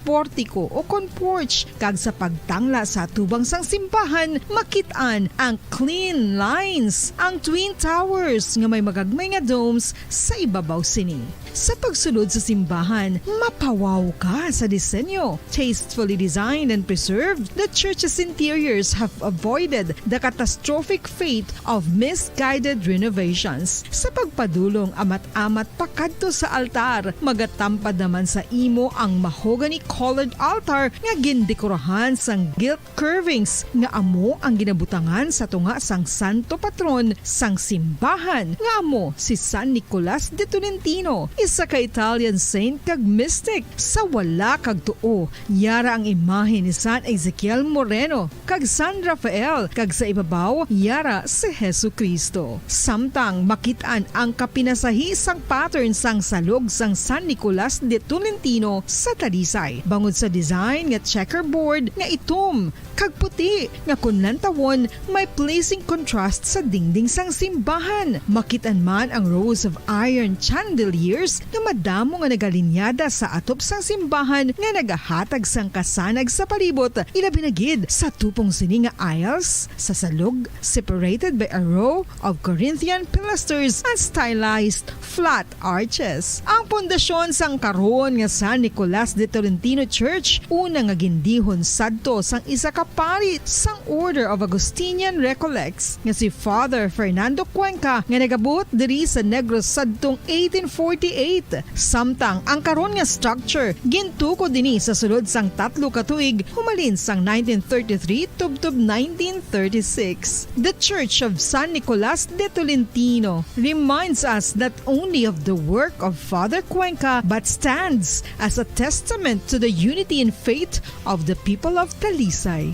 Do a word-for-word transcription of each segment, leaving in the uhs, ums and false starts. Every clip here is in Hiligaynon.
portiko o kon porch, kag sa pagtangla sa atubang sang simbahan, makit-an ang clean lines, ang twin towers nga may magagmay nga domes sa ibabaw sini. Sa pagsulod sa simbahan, mapawaw ka sa disenyo. Tastefully designed and preserved, the church's interiors have avoided the catastrophic fate of misguided renovations. Sa pagpadulong amat-amat pakadto sa altar, magatampad naman sa imo ang mahogany-colored altar nga gindekorahan sang gilt curvings nga amo ang ginabutangan sa tunga sang santo patron sang simbahan, nga amo si San Nicolas de Tolentino, isa ka Italian saint kag mystic. Sa wala kag tuo, yara ang imahe ni San Ezekiel Moreno kag San Rafael, kag sa ibabaw, yara si Jesu-Cristo. Samtang makit-an ang kapinasahi sang pattern sang salog sang San Nicolas de Tolentino sa Talisay, bangod sa design nga checkerboard nga itom kag puti nga kon lantawon may pleasing contrast sa dingding sang simbahan. Makit-an man ang rows of iron chandeliers nga madamo nga nagalinyada sa atop sang simbahan nga nagahatag sang kasanag sa palibot, ilabi na gid sa tupong sini nga aisles sa salog, separated by a row of Corinthian pilasters and stylized flat arches. Ang pundasyon sang karon nga San Nicolas de Tolentino Church, una nga gindihon sadto sang isa ka pari sang Order of Augustinian Recollects nga si Father Fernando Cuenca, nga nagabot diri sa Negros sadtong eighteen forty-eight. Samtang ang karon nga structure gintukod dinhi sa sulod sang tatlo ka tuig, humalin sang nineteen thirty-three tubtob nineteen thirty-six. The Church of San Nicolas de Tolentino reminds us not only of the work of Father Cuenca but stands as a testament to the unity in faith of the people of Talisay.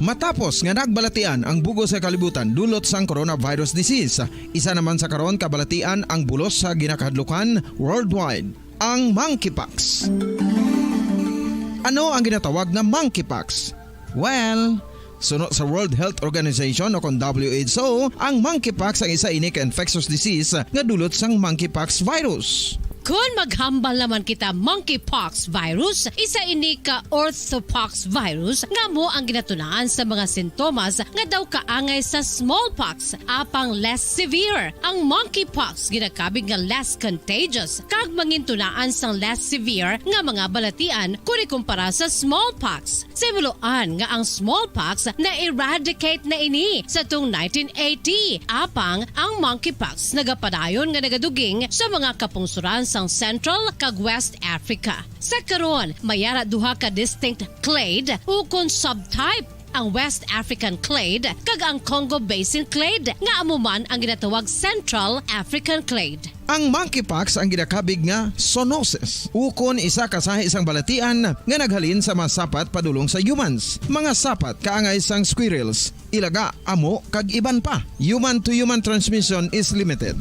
Matapos nga nagbalatian ang bug-os nga kalibutan dulot sang coronavirus disease, isa naman sa karon kabalatian ang bulos sa ginakahadlukan worldwide, ang monkeypox. Ano ang ginatawag nga monkeypox? Well, suno sa World Health Organization o kon W H O, ang monkeypox ang isa ini ka infectious disease nga dulot sang monkeypox virus. Kon maghambal naman kita monkeypox virus, isa ini ka orthopox virus nga amo ang ginatunaan sa mga sintomas nga daw kaangay sa smallpox, apang less severe. Ang monkeypox ginakabig nga less contagious kag mangintunaan sang less severe nga mga balatian kon ikumpara sa smallpox. Sa himuloan nga ang smallpox na-eradicate na ini sa tung nineteen eighty, apang ang monkeypox nagapadayon nga nagaduging sa mga kapungsoran sang Central kag West Africa. Sa karon, may ara duha ka distinct clade ukon subtype, ang West African clade kag ang Congo Basin clade, nga amo man ang ginatawag Central African clade. Ang monkeypox ang ginakabig nga zoonosis, ukon isa ka sahi sang balatian nga naghalin sa mga sapat padulong sa humans. Mga sapat kaangay sang squirrels, ilaga, amo, kag iban pa. Human-to-human transmission is limited.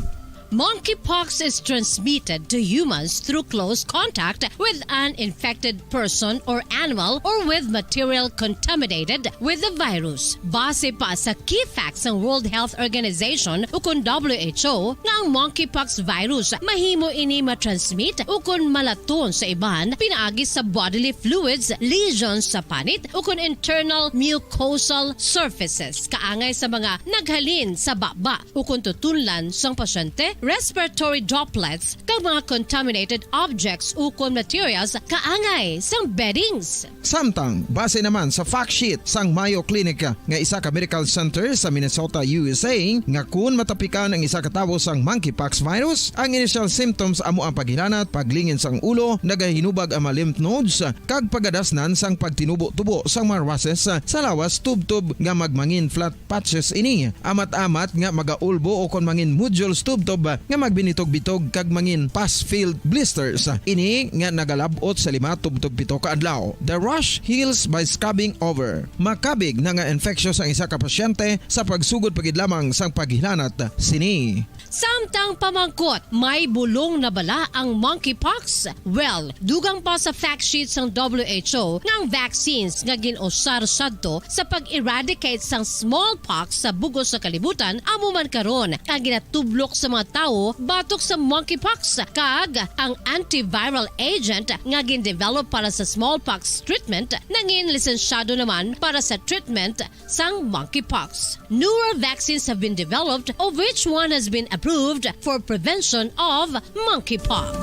Monkeypox is transmitted to humans through close contact with an infected person or animal or with material contaminated with the virus. Base pa sa key facts sang World Health Organization ukon W H O nga ang monkeypox virus mahimo ini matransmit ukon malaton sa iban pinaagi sa bodily fluids, lesions sa panit ukon internal mucosal surfaces kaangay sa mga naghalin sa baba ukon tutunlan sang pasyente, respiratory droplets, kag mga contaminated objects ukon materials kaangay sang beddings. Samtang, base naman sa fact sheet sang Mayo Clinic nga isa ka medical center sa Minnesota, U S A, nga kun matapikan ang isa ka tawo sang monkeypox virus, ang initial symptoms amo ang paghilanat, paglingin sang ulo, nagahinubag ang mga lymph nodes, kag pagadasnan sang pagtinubo-tubo sang mga rushes sa lawas tubtob nga magmangin flat patches ini, amat-amat nga magaulbo o kon mangin nodules tubtob nga magbinitog-bitog kag mangin pus-filled blisters. Ini nga nagalab-ot sa lima tubtob pito ka adlaw. The rash heals by scrubbing over. Makabig na nga infectious ang isa ka pasyente sa pagsugod pa gid lamang sang paghilanat sini. Samtang pamangkot, may bulong na bala ang monkeypox? Well, dugang pa sa fact sheet sang W H O nga ang vaccines nga gin-usar sadto sa pag-eradicate sang smallpox sa bug-os nga kalibutan amo man karon ang ginatublok sa mga tawo batok sa monkeypox, kag ang antiviral agent nga gin-develop para sa smallpox treatment nangin lisensyado naman para sa treatment sang monkeypox. Newer vaccines have been developed, of which one has been approved for prevention of monkeypox.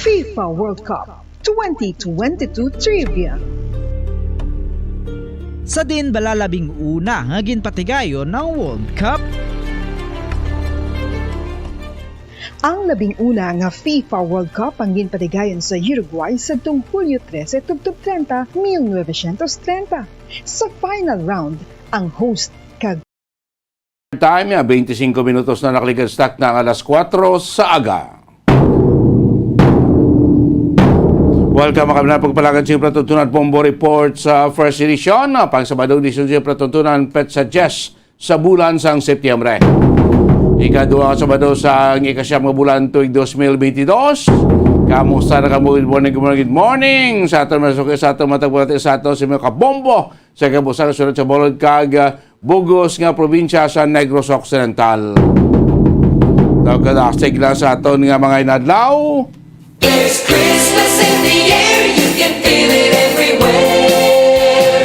FIFA World Cup twenty twenty-two Trivia. Sa din bala labing una nga ginpatigayon ang World Cup? Ang labing una nga FIFA World Cup ang ginpatigayon sa Uruguay sadtong Hulyo trese tubtob treinta, mil novecientos treinta. Sa final round, ang host kag Time, ah, twenty-five minutos na nakaligad sa takna nga alas kuwatro sa aga. Welcome, mga kababayan, pagpalagad sa pagtutunan Bombo Report sa first edition, ah, pang Sabado, edisyon sa pagtutunan, petsa diyes sa bulan sang Setyembre. Ikaduha nga Sabado sang ikasyam nga bulan tuig dos mil bentidós. Kamusta na kamo? Good morning, good morning, good morning. Sa aton mga suki, sa aton mga tagpulati, sa aton sa mga kabombo, sa kabusan, sulod sa Bacolod kag, ah, bug-os nga probinsya sa Negros Occidental. Daw kadasig lang sa aton nga mga inadlaw. There's Christmas in the air, you can feel it everywhere.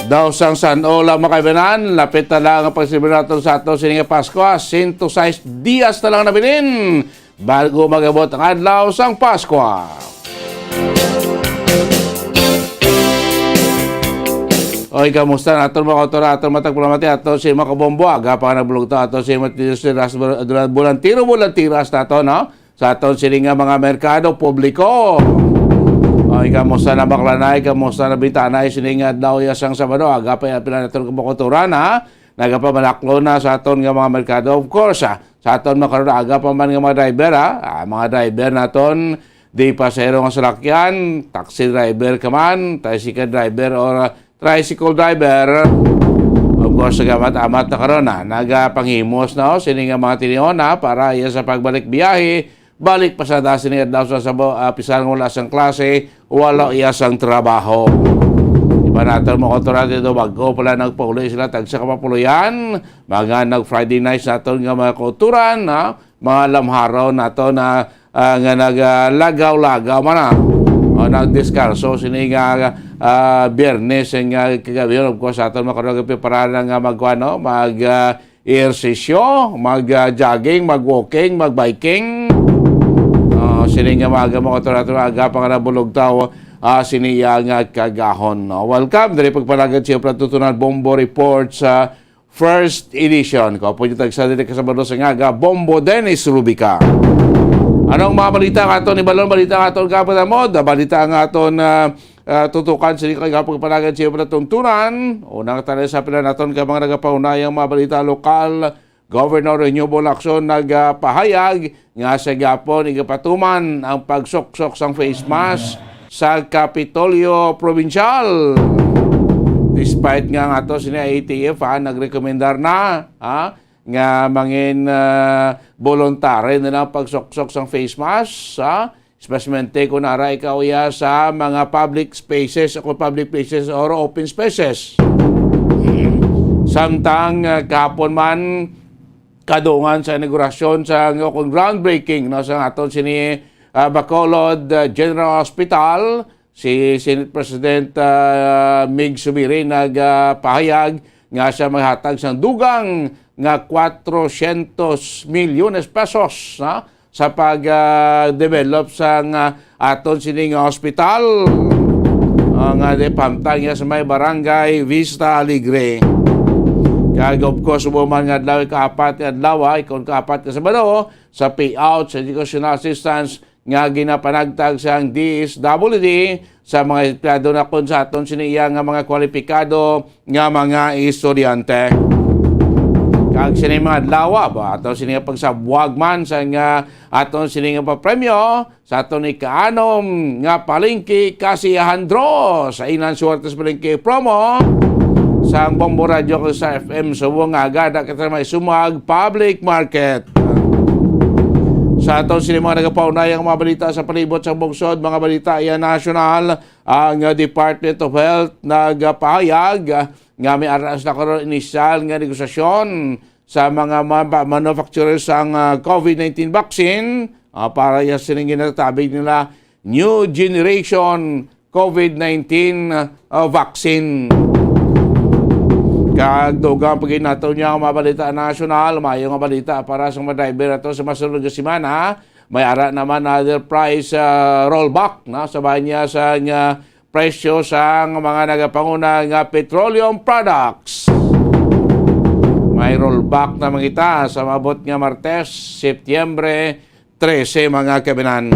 Daw sang san-o lang, mga kaibanan, lapit na lang ang pagselebrar naton sa aton sini nga Pasko. Sento sais dias na lang nabilin bago mag-abot ang adlaw sang Pasko. Oy, kamusta na aton mga kautoran, aton mga tagpalamati, aton si mga kabombo, aga pa nga nagbulog ta, aton si mga tiyo, si Ras-, Bulan-, Bulantiro, Bulantiras nato, no? Sa aton sini nga mga merkado publiko. Oy, kamusta na baklanay, kamusta na bintanay, sini nga adlaw ya sang Sabado, aga pa ya pila naton mga kautoran, ha? Nagapamalaklo na sa aton nga mga merkado. Of course, ah, sa aton mga karon, aga pa man nga mga driver, ah, ah, mga driver naton, di pasahero nga salakyan, taxi driver ka man, tricycle driver, or, ah, tricycle driver. Of course, nagamat-amat na karon, ah, nagapanghimos na, oh, sini nga mga tinion, ah, para iya sa pagbalik biyahe, balik pasada sini adlaw sa sabo, ah, bisan wala sang klase, wala iya sang trabaho. Iba naton mga kautoran dito, bago pala nagpauli sila, tagsa ka papuloyan, mga nag-Friday nights naton nga mga kautoran, ha? Mga lamharon naton na, ah, nga nagalagaw-lagaw man, ha? O nagdiskarso sini nga, ah, Biyernes nga kagabi, of course, aton mga kautoran, preparar na nga mag, ano, mag, ah, ehersisyo, mag, ah, jogging, mag-walking, mag-biking. Ah, sini nga mga aga, mga kautoran, aga pa nga nabulog taw, ah, sini iya nga kagahon, no? Welcome, diri pagpalagad sa iyo, Platutunan Bombo Report sa first edition. Ko po yung tagsa diri ka Sabado sa nga aga, Bombo Dennis Rubica. Anong mga balita nga aton ibalon? Balita nga aton kapatamod, balita nga aton, ah, ah, tutukan sa kagapag panagan sa iyo palatuntunan. Unang tayo sa pila naton ka mga nagapaunayang mga balita lokal. Governor Renewable Action nagapahayag nga sa gapon igapatuman ang pagsuksok sang face mask sa Kapitolyo Probinsyal. Despite nga nga to sini A T F, ha, nagrekomendar na, ha, nga mangin, ah, voluntary na lang pagsuksok sang face mask, ha, especialmente kung nara ikaw iya sa mga public spaces o kung public places or open spaces. Samtang, ah, kahapon man, kadungan sa inaugurasyon sa, o kung groundbreaking, no, sa aton sini, ah, Bacolod, ah, General Hospital, si Senate President, ah, Mig Subiri nagapahayag nga siya maghatag sang dugang nga cuatrocientos milyones pesos, ha, sa pag, ah, develop sang, ah, aton sini nga hospital, ah, nga di pamtang iya sa may Barangay Vista Alegre. Kag of course, mo man nga adlaw, ikaapat nga adlaw, ha, ikon kaapat nga Sabado, sa payout sa educational assistance nga ginapanagtag sang D S W D sa mga empleyado nakon sa aton sini iya nga mga kwalipikado nga mga estudyante. Kag sini mga adlaw, ba, aton sini nga pagsabwag man sa nga aton sini nga papremyo sa aton ikaanom nga palengke kasiyahan draw sa Inan Suerte sa Palengke promo sang Bombo Radio kag sa F M Subo nga agada kita may sumag public market. Sa aton sini mga nagapaunay ang mga balita sa palibot sa bungsod, mga balita iya nasyonal, ang Department of Health nagapahayag nga may aras na karon inisyal nga negosasyon sa mga ma-, manufacturers sang, ah, COVID nineteen vaccine, ah, para iya sining ginatabig nila new generation COVID nineteen, ah, vaccine. Kag dugang paginato niya ang mga balita nasyonal, mayo nga balita para sa mga driver nato sa masunod nga semana. May ara naman other price, ah, rollback, no? Sa bahin niya sa nga presyo sang mga nagapanguna nga petroleum products. May rollback na mangita sa maabot nga Martes, Setyembre trese, mga kabinan.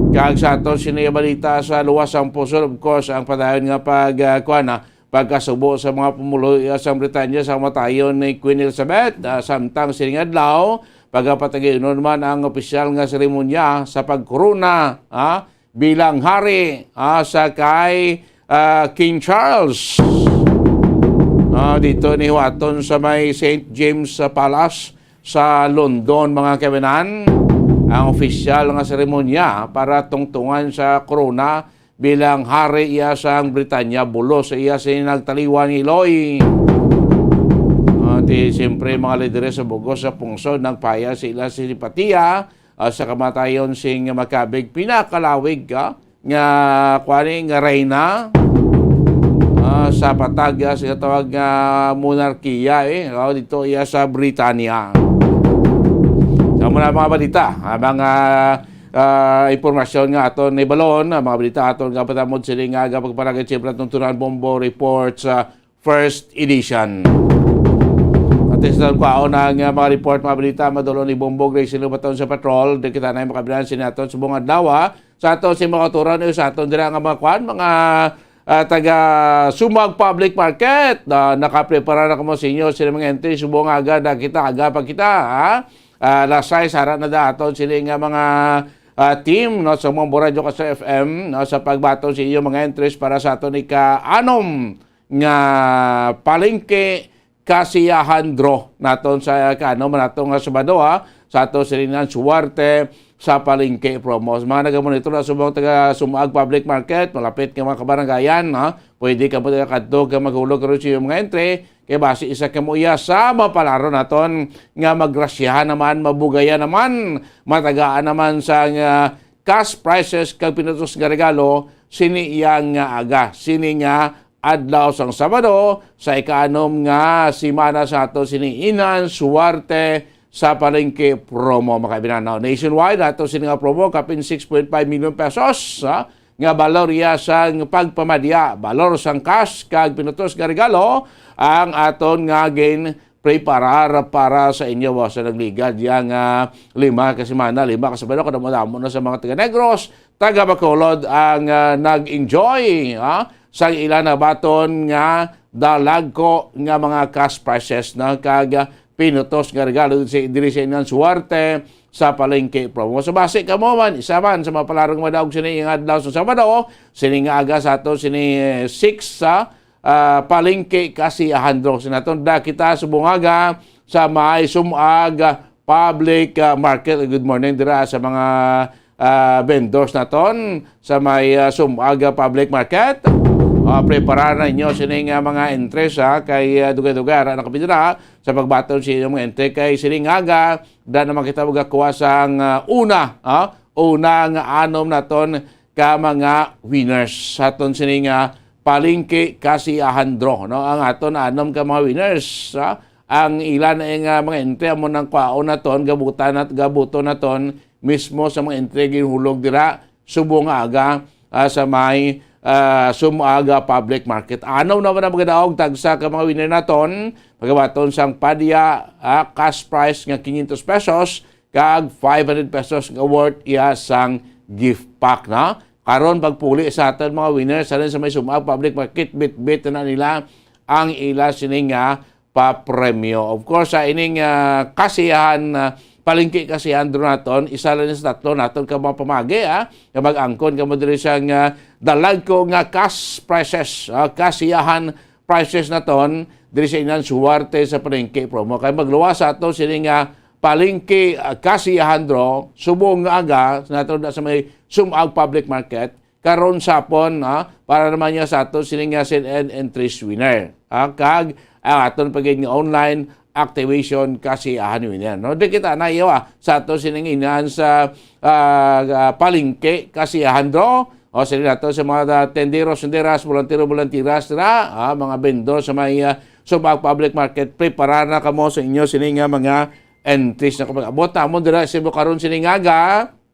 Kag sa aton sini balita sa luwas sang pusol, of course, ang padayon nga pag, ah, kuwan, ah, pagkasubo sa mga pumuluyo sang Britanya sa kamatayon ni Queen Elizabeth, ah, samtang sining adlaw, pagapatag-inon man ang opisyal nga seremonya sa pagkorona, ah, bilang hari, ah, sa kay, ah, King Charles. Ah, dito ni Huaton sa may Saint James, ah, Palace sa London, mga kabinan, ang opisyal nga seremonya para tungtungan sa korona bilang hari iya sang Britanya, bulos sa iya sini nagtaliwan nga iloy. Ah, ti, siyempre, mga lideres sa bugos sa pungsod nagpahayag sa ila simpatiya, ah, sa kamatayon sing makabig pinakalawig, ah, nga, kuwani, nga reyna, ah, sa patag, ah, sa tawag nga monarkiya, eh, oh, dito iya sa Britanya. Sa mga, mga balita, ah, mga, ah, impormasyon nga aton ibalon, ah, mga balita aton nga patamod sini nga aga pagpanagit siyempre atong tunan Bombo Reports, ah, first edition. At sa kwaon ang, ah, mga report, mga balita, madulon ni Bombo Grace Lubaton sa patrol. Di kita na makabilan sini aton sa buong adlaw, ah. Sa aton si mga kauturan, eh, sa aton dira nga mga kwan, mga, ah, taga Sumag Public Market. Ah, nakaprepara na kamo sa inyo sila mga entry subong nga aga na kita, aga pa kita, ha? Ah, alas sais, ara na da aton sila nga mga, ah, team, no, sa mga Radyo Kasar F M, no, sa pagbaton sa inyo mga entries para sa aton ika-anom nga palengke kasiyahan draw naton sa, ah, kaano man nato nga Sabado, ha, sa ato sininan suwerte sa palengke promo. Sa mga nagamonitor na subong taga Sumaag Public Market, malapit nga mga kabarangayan, ha, pwede ka mo taga kadto ka maghulog karon sa iyong mga entry, kay basi isa ka mo iya sa mapalaro naton nga magrasyahan naman, mabugayan naman, matagaan naman sa nga cash prizes kag pinutos nga regalo sini iya nga aga, sini nga adlaw sang Sabado sa ikaanom nga semana sa ato sini Inan Suwarte sa Palengke promo, mga kaibinanaw. Nationwide, ato sini nga promo, kapin six point five million pesos, ha, nga balor iya sang pagpamadya, balor sang cash, kag pinutos nga regalo, ang aton nga gin preparar para sa inyo, ah, sa nagligad yang, ah, lima ka semana, lima ka semana, kadamo-damo na sa mga taga Negros, taga Bacolod ang, ah, nag-enjoy, ah, sa ilan na baton nga dalagko nga mga cash prizes na kag, ah, pinutos nga regalo sa diri sa inyong suwerte sa palengke promo. So, basi kamo man, isa man sa mga palarong madaog sini nga adlaw sa Sabado, sini nga aga sa ato, sini six sa ah, palengke kasiyahan draw. Sinaton da kita sa Bungaga sa may Sumaag Public, ah, Market. Good morning dira sa mga, ah, vendors naton sa may, ah, Sumaag Public Market. Ah, prepara na inyo sining, ah, mga entries, ha, kay, ah, dugay-dugay ara na kami dira sa pagbaton sa inyong mga entry kay sining aga da naman kita magakuha sang, ah, una, ha, una nga anom naton ka mga winners sa aton sini nga palengke kasiyahan draw, no? Ang aton anom ka mga winners, ha? Ang ila na nga mga entry amo nang kwaon naton, gabutan nat-, gabuton naton mismo sa mga entry ginhulog dira subong nga aga, ah, sa may, ah, Sumaga Public Market. Anom naman ang magadaog tagsa ka mga winner naton, pagabaton sang padya, ah, cash prize nga quinientos pesos, kag five hundred pesos nga worth iya sang gift pack, no? Karon, pagpuli sa aton mga winners, halin sa may sum-ag public market, bitbit na nila ang ila sini nga papremyo. Of course, sa ining, ah, kasiyahan, ah, palengke kasiyahan draw naton, isa lang sa tatlo naton ka mga pamagi, ah, nga mag-angkon kamo diri sa nga dalag ko nga cash prizes, ah, kasiyahan prizes naton diri sa inan suwerte sa palengke promo. Kay magluwas sa ato sini nga palengke, ah, kasiyahan draw, subong nga aga, sa naton na sa may sum-ag public market, karon sapon, ha, para naman niya sa ato sini nga send and entries winner. Ha, kag ang aton pa gid nga online activation kasiyahan winner, no? Di kita na iya, ah, sa ato sining inahan sa, ah, ah, palengke kasiyahan draw. O, sila nato sa mga, ah, tenderos, tenderas, bolantero, bolanteras, dira, ah, mga vendor sa may, ah, sum-ag public market, prepara na kamo sa inyo sini nga mga entries na kapag abot namon dira sa inyo karon sini nga aga.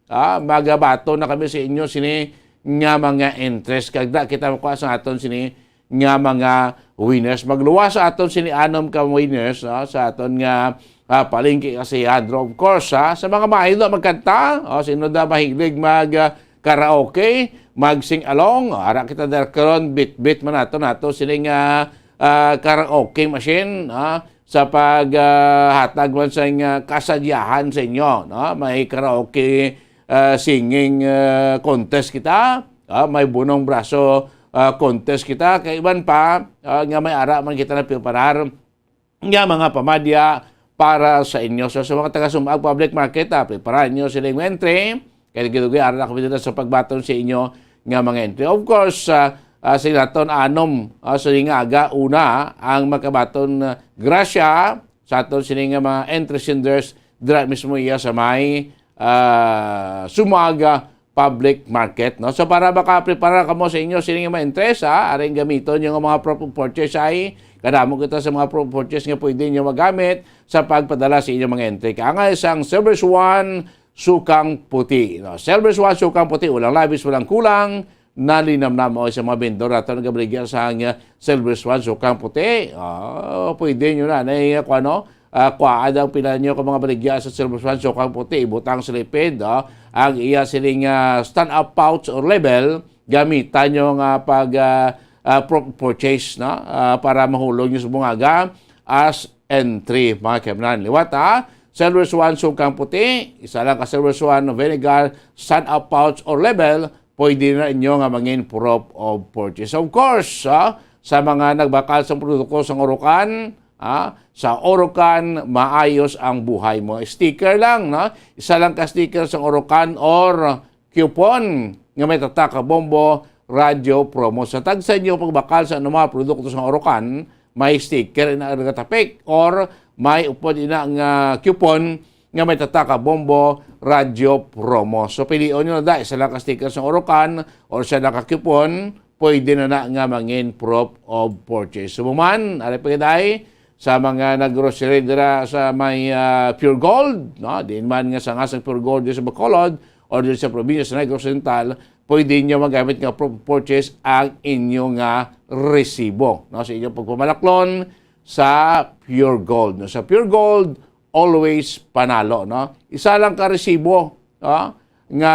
Ah, magabaton na kami sa inyo sini nga mga entries. Kag da kita makuha sa aton sini nga mga winners. Magluwas sa aton sini anom ka winners, ah, sa aton nga, ah, palengke kasiyahan draw. Of course, ah, sa mga mahilig magkanta, oh, sino da mahilig mag, ah, karaoke, mag sing along, ara kita dira karon, bitbit man nato nato sini nga, ah, karaoke machine, ah, sa pag, ah, hatag man sa nga kasadyahan sa inyo, no? May karaoke, ah, singing, ah, contest kita, ah, may bunong braso, ah, contest kita, kay iban pa, ah, nga may ara man kita na preparar nga mga pamadya para sa inyo. So, sa mga taga Sumag Public Market, ah, prepara ninyo sila yung entry. Kaya gidugay, ara na kami dito sa pagbaton sa inyo nga mga entry. Of course, ah, ah, sila ton anom, ah, sa nga aga, una, ang makabaton, ah, grasya sa aton sini nga mga entry senders dira mismo iya sa may, ah, Sumaga Public Market, no? So, para makaprepara kamo sa inyo sini nga mga entries, ha, aring gamiton yung mga proof of purchase ay kadamo kita sa mga proof of purchase nga pwede nyo magamit sa pagpadala sa inyong mga entry. Kaangay sang Silver Swan, sukang puti, no? Silver Swan, sukang puti, walang labis, walang kulang, nalinamnam o sa mga vendor nato nagabaligya sa nga Silver Swan, sukang puti. Ah, pwede nyo na, na, kung ano, ah, kuhaan ang pila nyo kung mga baligya sa Silver Swan, sukang puti, ibutang sa lipid, ah, ang iya siling, ah, stand-up pouch or label, gamitan nyo nga pag, ah, ah, pro-, purchase, no? Ah, para mahulog nyo sa bungaga as entry, mga kaimanan. Liwat, ha? Silver Swan, sukang puti, isa lang ka Silver Swan vinegar, stand-up pouch or label, pwede na inyo nga mangin proof of purchase. Of course, ah, sa mga nagbakal sa produkto sa Orocan, ah, sa Orocan, maayos ang buhay mo. Sticker lang, no? Isa lang ka sticker sa Orocan or coupon nga may tatak Bombo Radyo Promo. Sa tagsa inyo pagbakal sa anumang produkto sa Orocan, may sticker ina nga tapik or may upod ina nga coupon nga may tatak Bombo Radyo Promo. So, pilion nyo na da, isa lang ka sticker sa Orocan or isa lang ka coupon, pwede na na nga mangin proof of purchase. So, man, ari pa gid ay, sa mga nag-grocery dira sa may, ah, Pure Gold, no? Diin man nga sa ngas ang Pure Gold diri sa Bacolod o diri sa probinsya sa Negros Oriental, pwede nyo magamit nga pro-, purchase ang inyo nga resibo, no? Sa inyong pagpamalaklon sa Pure Gold, no? Sa Pure Gold, always panalo, no? Isa lang ka resibo, no? Nga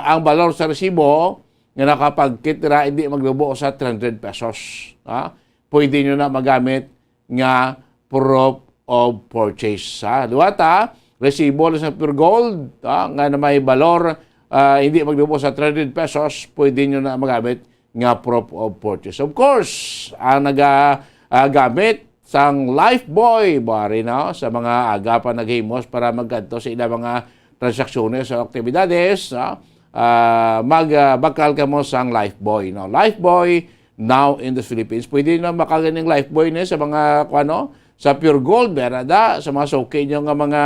ang balor sa resibo nga nakapagkit dira hindi maglubo sa three hundred pesos, no? Pwede nyo na magamit nga proof of purchase. Ha? Liwat, ha? Resibo lang sa Pure Gold, ha? Nga na may balor, ah, hindi maglubo sa three hundred pesos, pwede nyo na magamit nga proof of purchase. Of course, ang naga, ah, gamit sang Lifebuoy, bari, no? Sa mga aga pa naghimos para magkadto sa ilang mga transaksyones o aktibidades, no? Ah, mag, ah, bakal kamo sang Lifebuoy, no? Lifebuoy, now in the Philippines. Pwede na makaganing Lifebuoy ni sa mga, kuano, sa Pure Gold, meron da, sa mga suki nyo nga mga,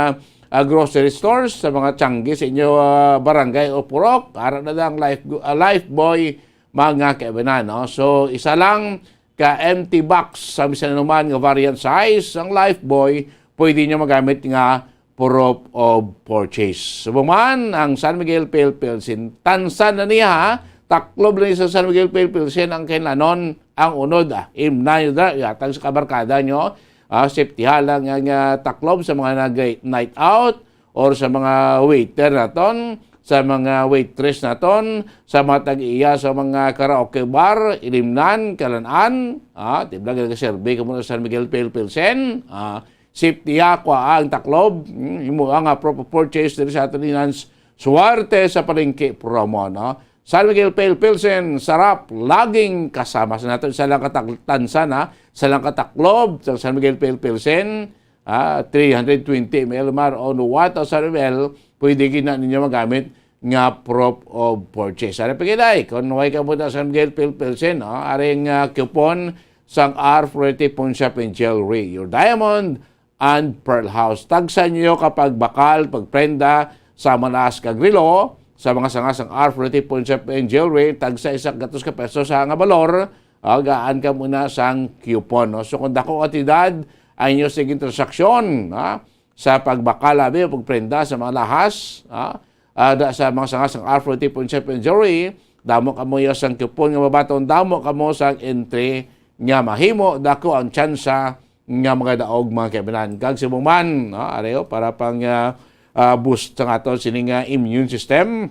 ah, grocery stores, sa mga tiyanggi sa inyo, ah, barangay o purok, ara na da ang Life, ah, Lifebuoy, mga kaibanan, no? So, isa lang ka empty box sa bisan anuman nga variant size, ang Lifebuoy, pwede nyo magamit nga proof of purchase. Subong man, ang San Miguel Pale Pilsen, tansan na niya, ha? Taklob lang sa San Miguel Pale Pilsen ang kinlanon, ang unod, ah, imna nyo da, yatag sa kabarkada nyo, ah, safety lang nga, nga taklob sa mga nag-night out, or sa mga waiter naton, sa mga waitress naton, sa mga tag-iya sa mga karaoke bar, ilimnan, kalan-an, ah, tiblag nagaserve kamo sa San Miguel Pale Pilsen, ah, safety, ah, kwa ang taklob, hmm, imo nga proof of purchase diri sa aton inan Suwerte sa Palengke promo, no? San Miguel Pale Pilsen, sarap, laging kasama sa naton. Isa lang ka tag-, tansa na, isa lang ka taklob sa San Miguel Pale Pilsen, ah, three hundred twenty M L mar on one thousand M L, pwede gid na ninyo magamit nga proof of purchase. Ari pa gid ay, kung way ka mo sa San Miguel Pale Pilsen, no? Aring, ah, coupon sang R forty Pawn Shop and Jewelry, your diamond and Pearl House. Tagsa niyo kapag bakal, pagprenda sa manas kag relo, sa mga sanga sang R forty Pawn Shop and Jewelry, tagsa isa gatos ka pesos sa nga balor, ah, gaan ka muna sang coupon, no? So, kung dako kantidad ang inyo siging transaksyon, ha, sa pagbakal, abi, o pagprenda sa mga lahas, ha, ah, da sa mga sanga sang R forty Pawn Shop and Jewelry, damo kamo iya sang coupon nga mabaton, damo kamo sang entry nga mahimo, dako ang tsansa nga magadaog, mga kaibanan. Kag subong man, no, ari, oh, para pang, ah, ah, boost sa aton sining, ah, immune system,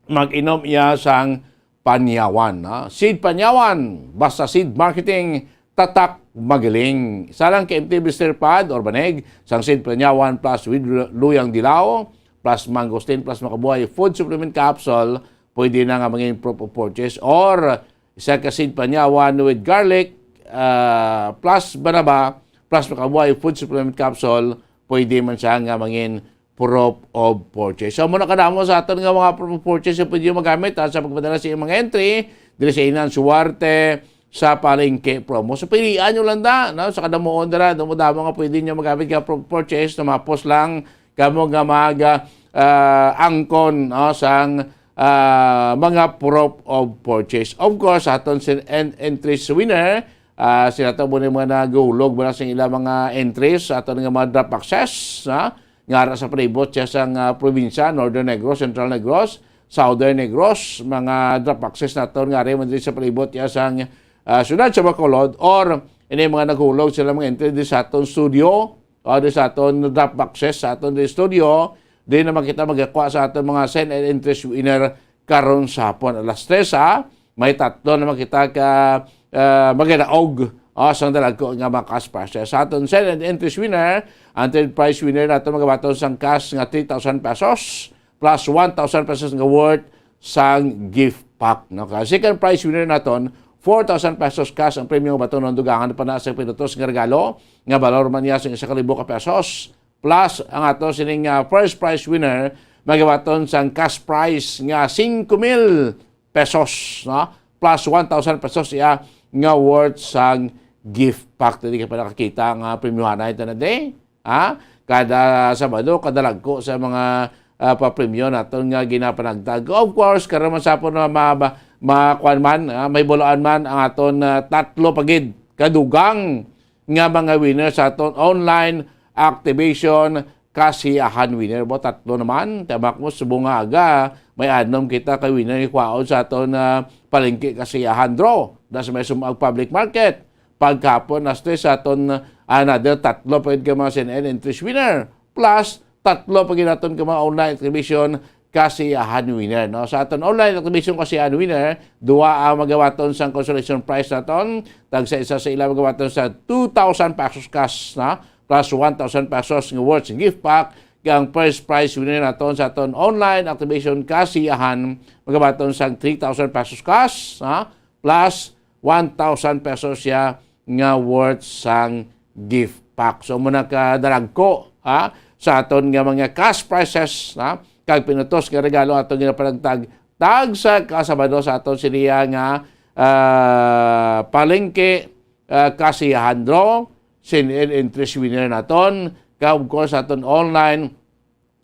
mag-inom iya sang Panyawan, no? Seed Panyawan, basta seed marketing, tatak, magaling. Isa lang ka empty blister pad or banig sang Seed Panyawan plus with lu-, luyang dilaw, plus mangosteen, plus makabuhay food supplement capsule, pwede na nga mangin proof of purchase, or isa ka Seed Panyawan with garlic, ah, plus banaba, plus makabuhay food supplement capsule, pwede man siya nga mangin proof of purchase. So, muna kadamo sa aton nga mga proof of purchase nga pwede magamit, ah, sa pagpadala sa iyang mga entry diri sa inan Suwerte sa Palengke promo. So, pilian nyo lang da, no? Sa kadamuon dira, damo-damo nga pwede nyo magamit nga proof of purchase, tumapos lang kamo nga mag, ah, angkon, no, sang, ah, mga proof of purchase. Of course, aton sin-, en-, entries winner, ah, sila to muna yung mga nagulog muna sa ilang mga entries, aton nga mga drop boxes, ha? Nga ara sa palibot siya sang, ah, probinsya, Northern Negros, Central Negros, Southern Negros, mga drop boxes naton nga ari man diri sa palibot siya sang, ah, siyudad sa Bacolod, or ini mga naghulog sila mga entry di sa aton studio, o di sa aton drop boxes, sa aton di studio, di naman kita magkakuha sa aton mga send and entries winner karon sa hapon. Alas tres, ha? May tatlo naman kita ka, ah, magadaog, ah, sang dalagko nga mga cash prizes. Sa aton send and entries winner, ang third prize winner nato magabaton sang cash nga three thousand pesos plus one thousand pesos nga worth sang gift pack, no? Kay second prize winner naton, four thousand pesos cash ang premyo nga baton, ang dugangan pa na sa pinutos nga regalo nga balor man niya sa isa ka libo ka pesos. Plus, ang ato sining, ah, first prize winner, magabaton sang cash prize nga singko mil pesos, no? Plus one thousand pesos iya nga worth sang gift pack. Dili ka pa nakakita nga premyohan na ito na day. Ha? Kada Sabado, kada lagko sa mga, ah, papremyo naton nga ginapanagtag. Of course, karon man sa po na ma-, ma-, makuan man, ah, may bulaan man ang aton, ah, tatlo pa gid kadugang nga mga winner sa aton online activation kasiyahan winner. Bo, tatlo naman. Tamak mo, subong nga aga, may anom kita ka winner nga kwaon sa aton, ah, palengke kasiyahan draw. Das may sumag public market. Paghapon, alas tres, sa aton, ah, another tatlo pa yun ka mga C N N entries winner. Plus, tatlo pa gid naton ka mga online activation kasiyahan winner, no? Sa aton online activation kasiyahan winner, duha ang magabaton sang consolation prize naton. Tagsa isa sa ila magabaton sa two thousand pesos cash, na? Plus one thousand pesos nga worth gift pack. Kang first prize winner naton sa aton online activation kasiyahan, magabaton sang three thousand pesos cash, ha? Plus one thousand pesos siya nga worth sang gift pack. So, muna ka dalagko, ha, sa aton nga mga cash prizes, ha, kag pinutos nga regalo aton ginapanagtag tag sa kasabado sa aton siniya nga, ah, palengke, ah, kasiyahan draw, sin-, entries winner naton, kag of course aton online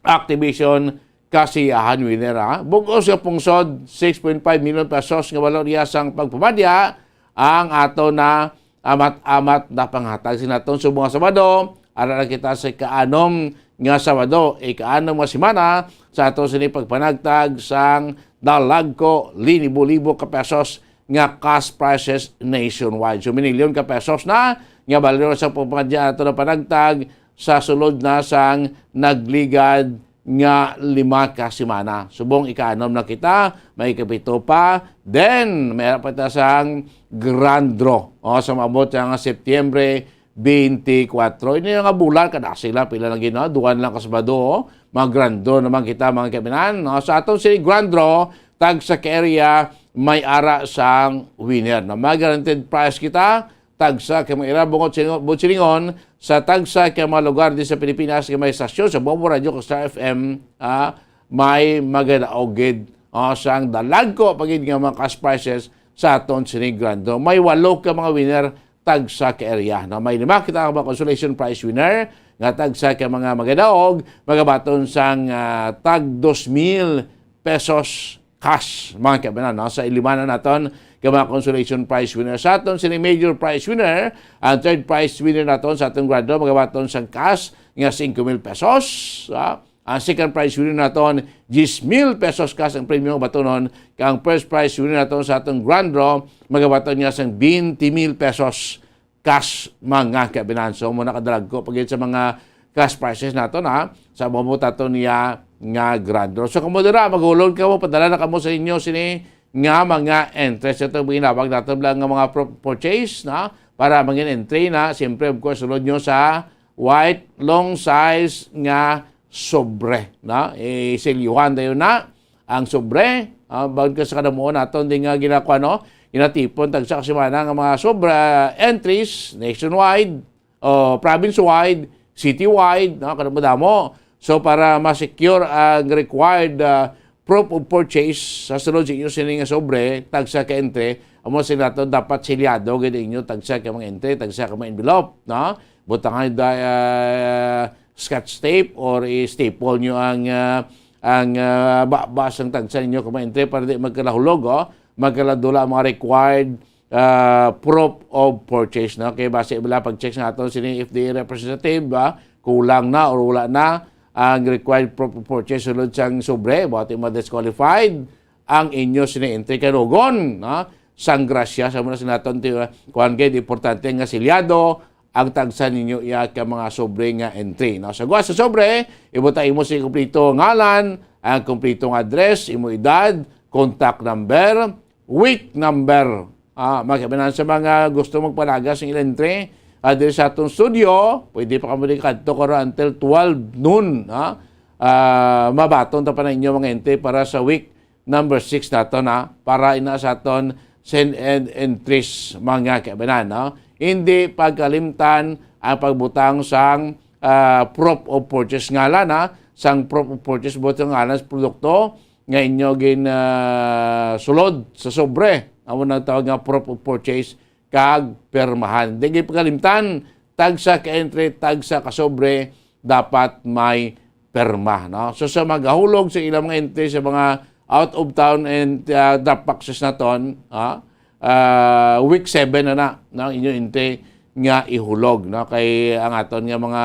activation kasiyahan winner, ha. Bug-os nga pungsod, six point five million pesos nga balor iya sang pagpamadya ang ato na amat-amat na panghatag sa naton subong nga Sabado. Ara na kita sa ikaanom nga Sabado, ikaanom nga semana sa ato sini pagpanagtag sang dalagko linibo-libo ka pesos nga cash prizes nationwide. So, minilyon ka pesos na nga balor sa pagpamadya ato na panagtag sa sulod na sang nagligad nga lima ka semana. Subong ikaanom na kita, may ikapito pa, then may pa ta sang grand draw. O, sa maabot sa nga Setyembre twenty-four. Ini nga bulan, kada sila, pila lang gina, duwan lang ka Sabado, o. Mga grand draw naman kita, mga kaibigan. No? Sa aton si grand draw, tag sa ka-area, may ara sang winner. No? May guaranteed prize kita, tagsa ka mga ira, bungot silingon, bungot silingon, sa tagsa ka mga lugar di sa Pilipinas, nga may stasyon sa Bombo Radio kag Star F M, ah, may magadaog gid, ah, sang dalagko pa gid nga mga cash prizes sa aton sini grand draw. May walo ka mga winner, tagsa ka area. No? May lima kita ka mga consolation prize winner, nga tagsa ka mga magadaog, magabaton sang, ah, tag dos mil pesos cash, mga kaibigan, no? Sa ilimanan naton, ka mga consolation prize winner. Sa aton sini major prize winner, ang third prize winner naton sa aton grand draw, magabaton sang cash nga singko mil pesos, ah. Ang second prize winner naton, diyes mil pesos cash ang premyo batonon. Kay ang first prize winner naton sa aton grand draw, magabaton niya sang twenty mil pesos cash, mga kaibigan. So, muna kadalagko pa gid sa mga cash prizes naton, ha, sa maabot naton niya nga grand draw. So, kamo dira, maghulog kamo, padala na kamo sa inyo sini nga mga entries. Ito ang ginawag naton lang nga mga pro-, purchase, na, para mangin entry na. Siyempre, of course, sulod nyo sa white long size nga sobre, na. Isilyuhan dayon na ang sobre, ah, bangod ka sa kadamuon naton di nga ginakuha, no? Ginatipon tagsa ka semana nga mga sobre, ah, entries nationwide, o province-wide, city-wide, no? Kada madamo. So, para ma-secure ang required, ah, proof of purchase sa sulod sa inyo sini nga sobre, tagsa ka entry, amo sila to dapat silyado gid inyo, tagsa ka mga entry, tagsa ka mga envelope, no? Butangan da, ah, scotch tape or i-staple nyo ang, ah, ang, ah, ba-, basang tagsa ninyo ka mga entry para di magkalahulog, oh. Magkaladula ang mga required ah, proof of purchase, no? Kay base wala pag-check sa aton sini F D A representative, ah, kulang na or wala na ang required proof of purchase sulod sang sobre, buhat ma-disqualified ang inyo sini entry kanugon, no? Sang grasya sa muna sa naton ti, ah, kuwan gid, importante nga silyado ang tagsa ninyo iya ka mga sobre nga entry, no? Sa guwa sa sobre, ibutang imo sing kompleto ngalan, ang kompleto nga address, imo edad, contact number, week number. Ah, mga kaibigan, sa mga gusto magpalagas ng ilang entry, ah, diri sa atong studio, pwede pa kamo din kadto karon until twelve noon, ha? Ah, mabaton ta pa na inyo mga entry para sa week number six nato na, para ina sa aton send and entries, mga kaibigan, no? Hindi pagkalimtan ang pagbutang sang, ah, proof of purchase ngalan, ha? Sang proof of purchase, buot nga ngalan sa produkto, nga inyo gin, ah, sulod sa sobre. Amo nang tawag nga proof of purchase kag permahan. Di gid pagkalimtan, tagsa ka entry, tagsa ka sobre, dapat may perma, no? So, sa magahulog sa ilang mga entry sa mga out of town and, ah, drop boxes naton, ha? Ah, week seven na na, no? Inyo entry nga ihulog, no? Kay ang aton nga mga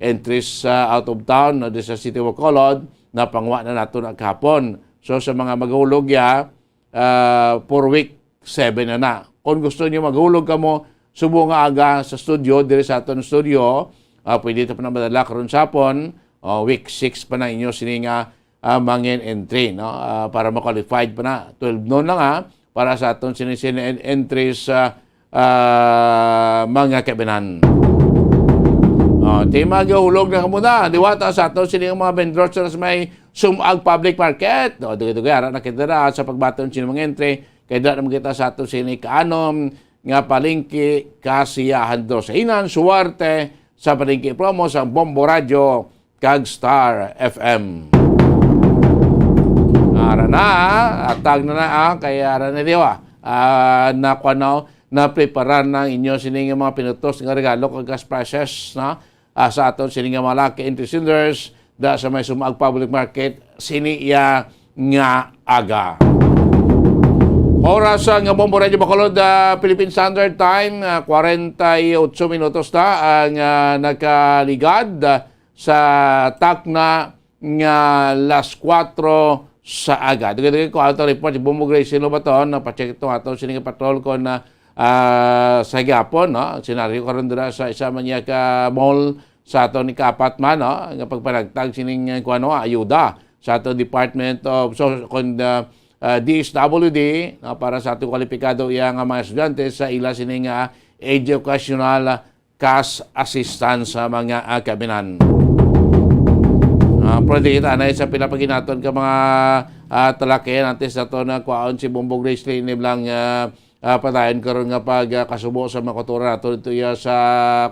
entries sa out of town, no, di sa City of Bacolod, napangwa na nato na kahapon. So, sa mga magahulog ya, ah, for week seven na na. Kung gusto niyo maghulog kamo, subo nga aga sa studio, diri sa aton studio, ah, pwede ta pa na madala karon sa hapon, o week six pa na inyo sini nga, ah, mangin entry, no? Ah, para ma-qualified pa na, twelve noon lang, ha, para sa aton sini, sini en-, entry sa, ah, mga kabinan. Oh, ti magahulog na kamo na, diwata sa aton sini nga mga vendors sa may Sumag Public Market. O, dugay-dugay, ara na kita na sa pagbaton sini mga entry. Kay dira naman kita sa aton sini kaanom nga palengke, kasiyahan, dosainan, suwerte sa palengke promo sa Bombo Radio kag Star F M. Ara na, atag na na, ah, kay ara na diwa. Ah, nakuha na, naprepara na inyo sini nga mga pinutos nga regalo kag cash prizes, na, ah, sa aton sini nga mga lucky entry sealers, da sa may Sumag Public Market, sini iya nga aga. Oras sa nga Bombo Radio Bacolod, ah, Philippine Standard Time, ah, kwarenta y otso minutos na ang, ah, nakaligad, ah, sa takna nga las kuwatro sa aga. Dugay-dugay ko ato report, si Bombo Gracie Lobaton, napacheck ito ato sini nga patrol kon, ah, ah, sa gihapon, no? Ang senaryo karon dira sa isa man niya ka mall sa aton ikaapat man, no, nga pagpanagtag sining, eh, kuwan, no, ayuda sa aton Department of So-, kun, ah, ah, D S W D, no, para sa aton kwalipikado iya nga mga estudyante sa ila sini nga educational cash assistance sa mga, ah, kabinan. Ah, pwede kita na sa pila pa ginaton ka mga, ah, talakayan antes nato na kwaon si Bongbong Gracelyn ini lang, ah, ah, padayon karon nga pag, ah, kasubo sa mga kultura nato dito iya sa,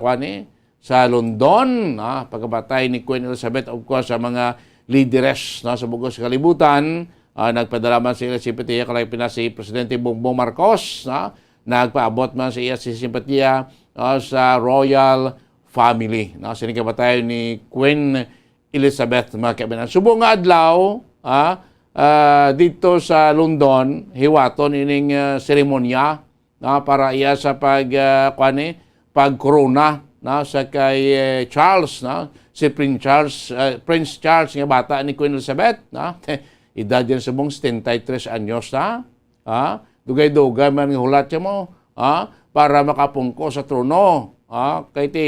kuwan, eh, sa London, ah, pagkabatay ni Queen Elizabeth, of course, sa mga lideres, no, sa bug-os nga kalibutan, ah, nagpadala man sila simpatiya, kalay pina si Presidente Bongbong Marcos, no, nagpaabot man sa iya si simpatiya, ah, sa royal family, no, sa nagkabatay ni Queen Elizabeth, mga kaibigan. Subong nga adlaw, ah, ah, dito sa London, hiwaton ining, ah, seremonya, no, para iya sa pag, ah, kuwan ni, pagkorona, no, sa kay, eh, Charles, no, si Prince Charles, ah, Prince Charles nga bata ni Queen Elizabeth, no, edad yan subong setenta y tres anyos na, ha? Dugay-dugay man nga hulat siya mo, ha? Para makapungko sa trono, ha? Kay ti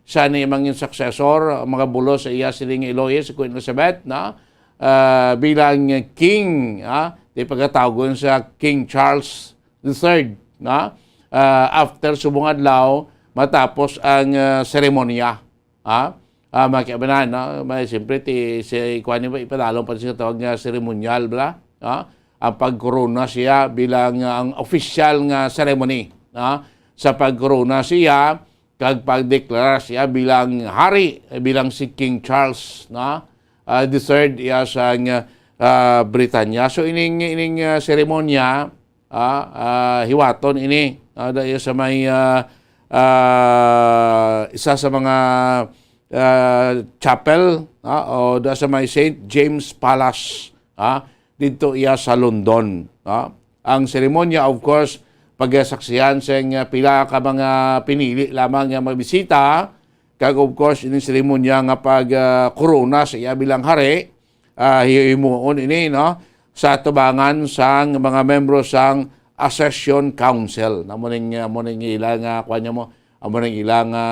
siya ni mangin successor, mga bulos sa iya siling iloy si Queen Elizabeth, no? Ah, bilang king, ha? Di pagkatawgon sa King Charles the third, no? Ah, after subong adlaw, matapos ang, ah, seremonya. Ha? Ah, mga kaibanan, no? May, siyempre, ti, si, kuwan ni ba, ipadalong pa siya tawag nga seremonyal, bala? Ha? Ang pagkorona siya bilang, ah, ang official nga ceremony, ha? Sa pagkorona siya, kag pagdeklara siya bilang hari, bilang si King Charles, no? Ah, the third, iya sa, ah, Britanya. So, ining, ining, ah, seremonya, ah, ah, hiwaton ini, ah, dahil sa may, ah, ah, isa sa mga, ah, chapel, ah, o da sa may Saint James Palace, ah, dito iya sa London, ah. Ang seremonya, of course, pagasaksihan sa nga pila ka mga pinili lamang nga mabisita, kag of course, ining seremonya nga pag, ah, korona sa iya bilang hari, ah, himuon ini, no, sa atubangan sang mga membro sang Accession Council. Na mo ning, ah, mo ning ila nga, kuwan niya mo, amo ning ila nga,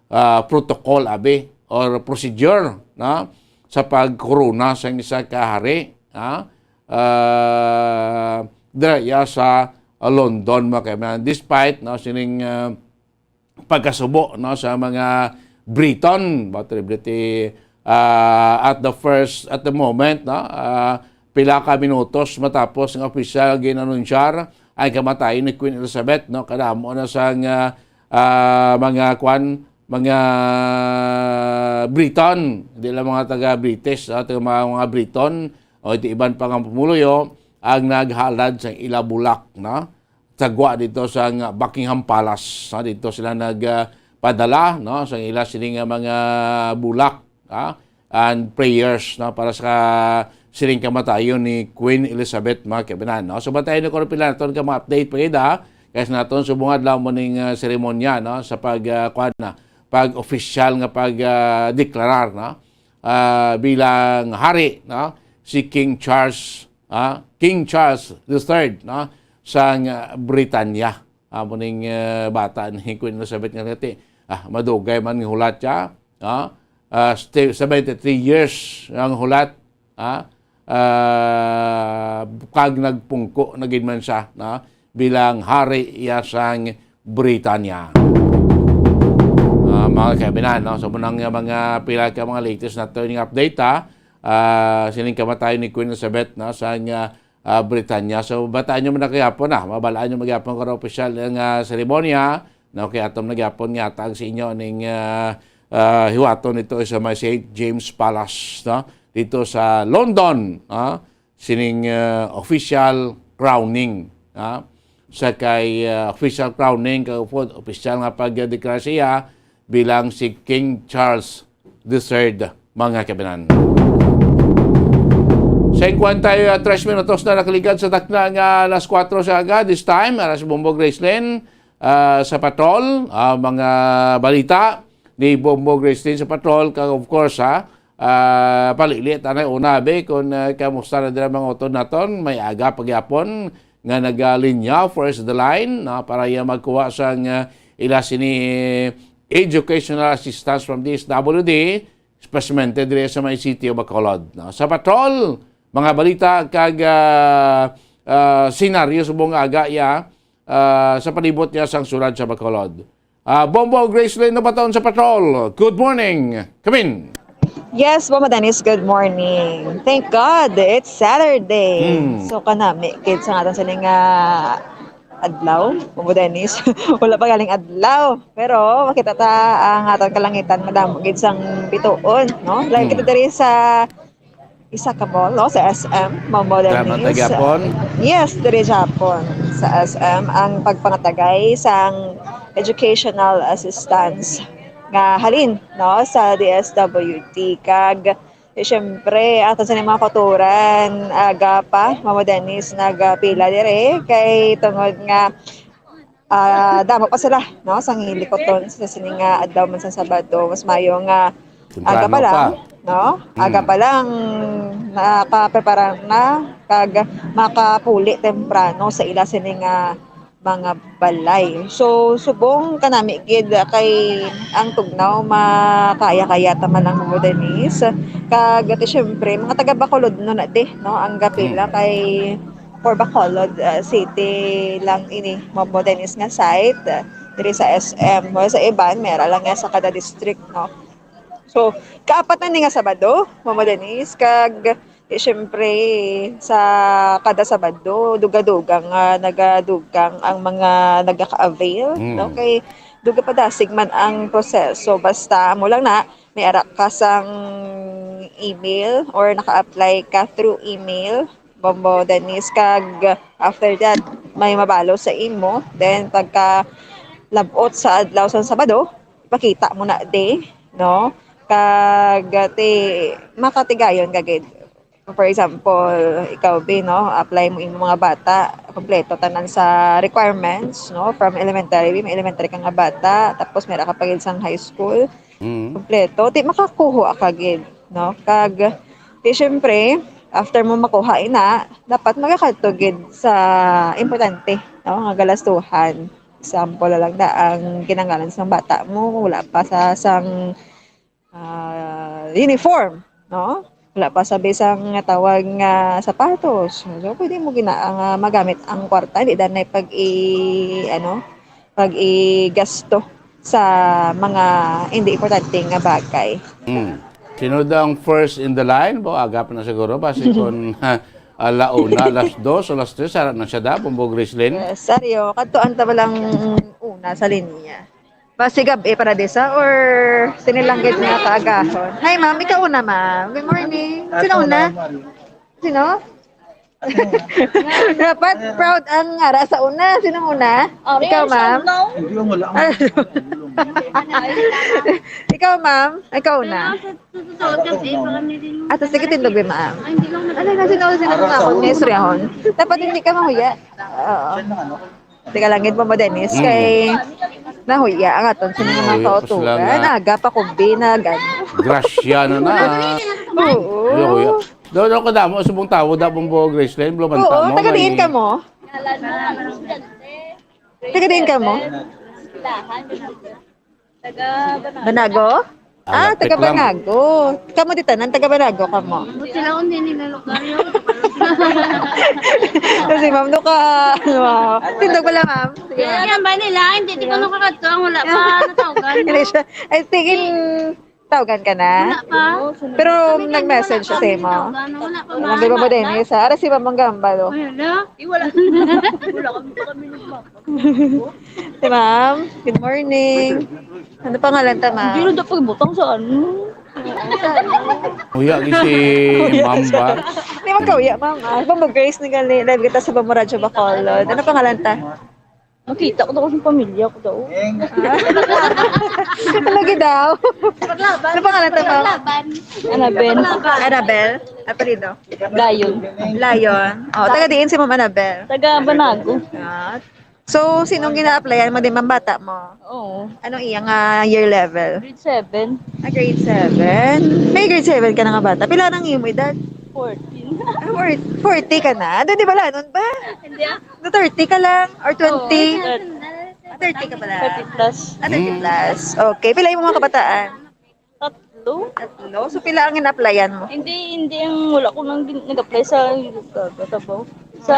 ah, protocol, abi, or procedure, no, sa pagkorona sang isa ka hari, ha? Ah, dira iya sa London, mga kaibigan. Despite, no, sining, ah, pagkasubo, no, sa mga Briton, ba, terrible ti, ah, at the first, at the moment, no, ah, pila ka minutos matapos nga opisyal ginanunsyar ang kamatayon ni Queen Elizabeth, no, kadamo na sang, ah, ah, mga kwan, mga Briton, di lang mga taga British, no, taga mga, mga Briton o iti iban pa nga pumuluyo ang naghalad sa ila bulak, no, sa gwa dito sa nga Buckingham Palace, no? Dito sila nag, ah, padala, no, sa ila sini nga mga bulak, ah, and prayers, no, para sa sining kamatayon ni Queen Elizabeth, mga kaibanan, no? So, bantayan niyo kung pila naton ka mga update pa gid, ah, kay sa naton subong adlaw mo ning, ah, seremonya, no, sa pag, ah, kuwan na, pag-opisyal nga pag, ah, deklarar, no, ah, bilang hari, no, si King Charles, ah, King Charles the third, no, sang, ah, Britanya. Amo ning, ah, bata ni Queen Elizabeth nga ngati, ah, madugay man nga hulat siya, no? Ah, sti-, seventy-three years ang hulat, ah, ah, kag nagpungko na gid man siya, no, bilang hari iya sang Britanya. Ah, mga kaibinan, no? So, muna nga mga pila ka mga latest na to nga update, ha? Ah, sining kamatayon ni Queen Elizabeth, no, sang, ah, ah, Britanya. So, bataan nyo man na kagapon, ah. Mabalaan nyo magyapon karon opisyal nga seremonya, no? Kay atom nagyapon nga atag sa inyo ning, ah, ah, hiwaton dito sa may Saint James Palace, no? Dito sa London, ah, sining, ah, official crowning, ah, sa kay, ah, official crowning, kag upod, official nga pagdeklara siya bilang si King Charles the third, mga kabanan. Sa kwenta, ah, tres minutos na nakaligad sa takna nga alas kuwatro sa aga, this time, alas Bombo Gracelyn, ah, sa patrol, ah, mga balita ni Bombo Gracelyn sa patrol, kag of course, ha, ah, palili, tanay una, be, kung, ah, kamusta na dira mga utod naton, may aga pagyapon nga nagalinya, first the line, no, para iya magkuha sang, ah, ila sini, educational assistance from D S W D, especially diri sa may City of Bacolod, no? Sa patrol, mga balita kag, ah, ah, senaryo subong aga iya, ah, sa palibot niya sang sulad sa Bacolod. Ah, Bombo, Gracelyn, nabataon sa patrol. Good morning. Come in. Yes, Mama Dennis, good morning. Thank God, it's Saturday. Hmm. So, kanami, kids, sa aton sini nga adlaw, Mama Dennis. Wala pa galing adlaw. Pero makita ta ang aton kalangitan, madamo gid sang bituon, no? Lain Hmm. kita diri sa isa ka mall, no? Sa S M, Mama Dennis. Salamat, gihapon. Yes, diri gihapon sa S M ang pagpangatagay sang educational assistance nga halin, no, sa D S W T. Kag, eh, syempre, ato sa mga kautoran, aga pa, Mama Dennis, nagapila dire kay tungod nga, ah, damo pa sila, no, sang likuton sa sini nga adlaw man sa Sabado. Mas mayo nga aga Temprano pa lang, pa. No? Aga Hmm. pa lang nakaprepara na kag makapuli temprano sa ila sini nga mga balay. So, subong kanami gid kay ang tugnaw makaya-kaya ta man lang, Mama Denise. Kag ati, syempre, mga taga Bacolod no na di, no? Ang gapila Hmm. kay for Bacolod, ah, City lang ini, Mama Denise, nga site, ah, diri sa S M. Well, sa iban, mera lang nga sa kada district, no? So, kaapat na ni nga Sabado, Mama Denise, kag, eh, syempre, sa kada Sabado, duga-duga nga nagadugang ang mga nagaka-avail, Mm. no? Kay duga pa dasig man ang proseso. Basta, amo lang na, may ara ka sang email or naka-apply ka through email, Bombo Denise, kag after that, may mabalo sa imo. Then, pagka labot sa adlaw sa Sabado, ipakita mo na di, no? Kag ti, makatigayon ka gid. For example, ikaw, Bi, no? Apply mo imo mga bata, kompleto tanan sa requirements, no? From elementary, may elementary ka nga bata, tapos meron ka pa gid sang high school, Mm. kompleto, ti makakuha ka gid, no? Kag, ti syempre, after mo makuha ina, dapat magakadto gid sa importante, no? Nga galastuhan. Example na lang na ang kinanglan sang bata mo, wala pa sa sang, ah, uniform, no? Wala pa sa bisang tawag nga sapatos. So, pwede mo gina-, nga magamit ang kwarta, hindi na pag i-, ano, pag-igasto sa mga hindi importante nga bagay. Mm. Sino daw ang first in the line? Bo, aga pa na siguro. Basi kung, ah, ala una, alas dos, alas tres, ara na siya da, Bombo Gracelyn. Yes, Sario, kadtuan ta ba lang una sa linya? Basi gab-i para disa or sinilanggit nga kaagahon? Hi, ma'am. Ikaw una, ma'am. Good morning. Sino una? Sino? Dapat proud ang ara sa una. Sino una? Ikaw, ma'am. Ikaw, ma'am. Ikaw una. Ato, sige, tindog, ma'am. Ano na, sino, sino nga ako? May istoryahon. Dapat hindi ka mahuya. Oo. Teka lang, gid mo, Dennis, Mm. kay nahuya ang aton sa mga Nahuya pa sila kauturan. nga. Aga pa ko, binagan. Grasya na na. Oo. Huya, huya. Daw, daw, kadamo, subong tawo, da, Bombo Gracelyn, Blo, banta Oo, mo, taga diin may ka mo? Taga diin ka mo? Banago? Ah, Lapit taga lang. Banago. Kamo di tanan, taga Banago kamo. Sila kung di nila lugaryo. Kasi ma'am, no ka, ano, tindog pala, ma'am. Sige, ma'am. Yan ba nila? Hindi, di ko nakakadto ang wala pa natawgan. Hindi siya. I think in tawgan ka na. Wala pa. Pero nag-message siya sa imo. Wala pa, Ang di ba mo din, eh, sa ara si Ma'am Gambal, oh. Ay, hala. Wala. Wala kami pa kami nagmapa. Si ma'am, good morning. Ano pangalan ta, ma'am? Hindi na dapat butang sa ano. Huya, gi si Ma'am ba? Hindi magkauya, ma'am. Ah, Bombo Grace ni gali. Live kita sa Bombo Radyo Bacolod. Ano pangalan ta? Nakita ko daw sa pamilya ko daw. Lagi daw. Ano pangalan ta, ma'am? Annabel. Annabel. Apelido? Lion. Lion. Oh, taga diin si Ma'am Annabel? Taga Banago. Ah. So, sinong gina-applyan mo din, ma'am, bata mo? Oo. Anong iyang ah, year level? Grade seven. Ah, grade seven. May grade seven ka na nga bata. Pila nang imo edad? Fourteen. Ah, four- forty ka na? Doon di ba lanon ba? Hindi ah. Na thirty ka lang? Or twenty? Oo. Thirty ka pala. Thirty plus. Ah, thirty Mm. plus. Okay. Pila yung mga kabataan? Tatlo. Tatlo? So, pila ang in-applyan mo? Hindi, hindi ang wala ko nang gin-, nag-apply sa trabaho. Sa,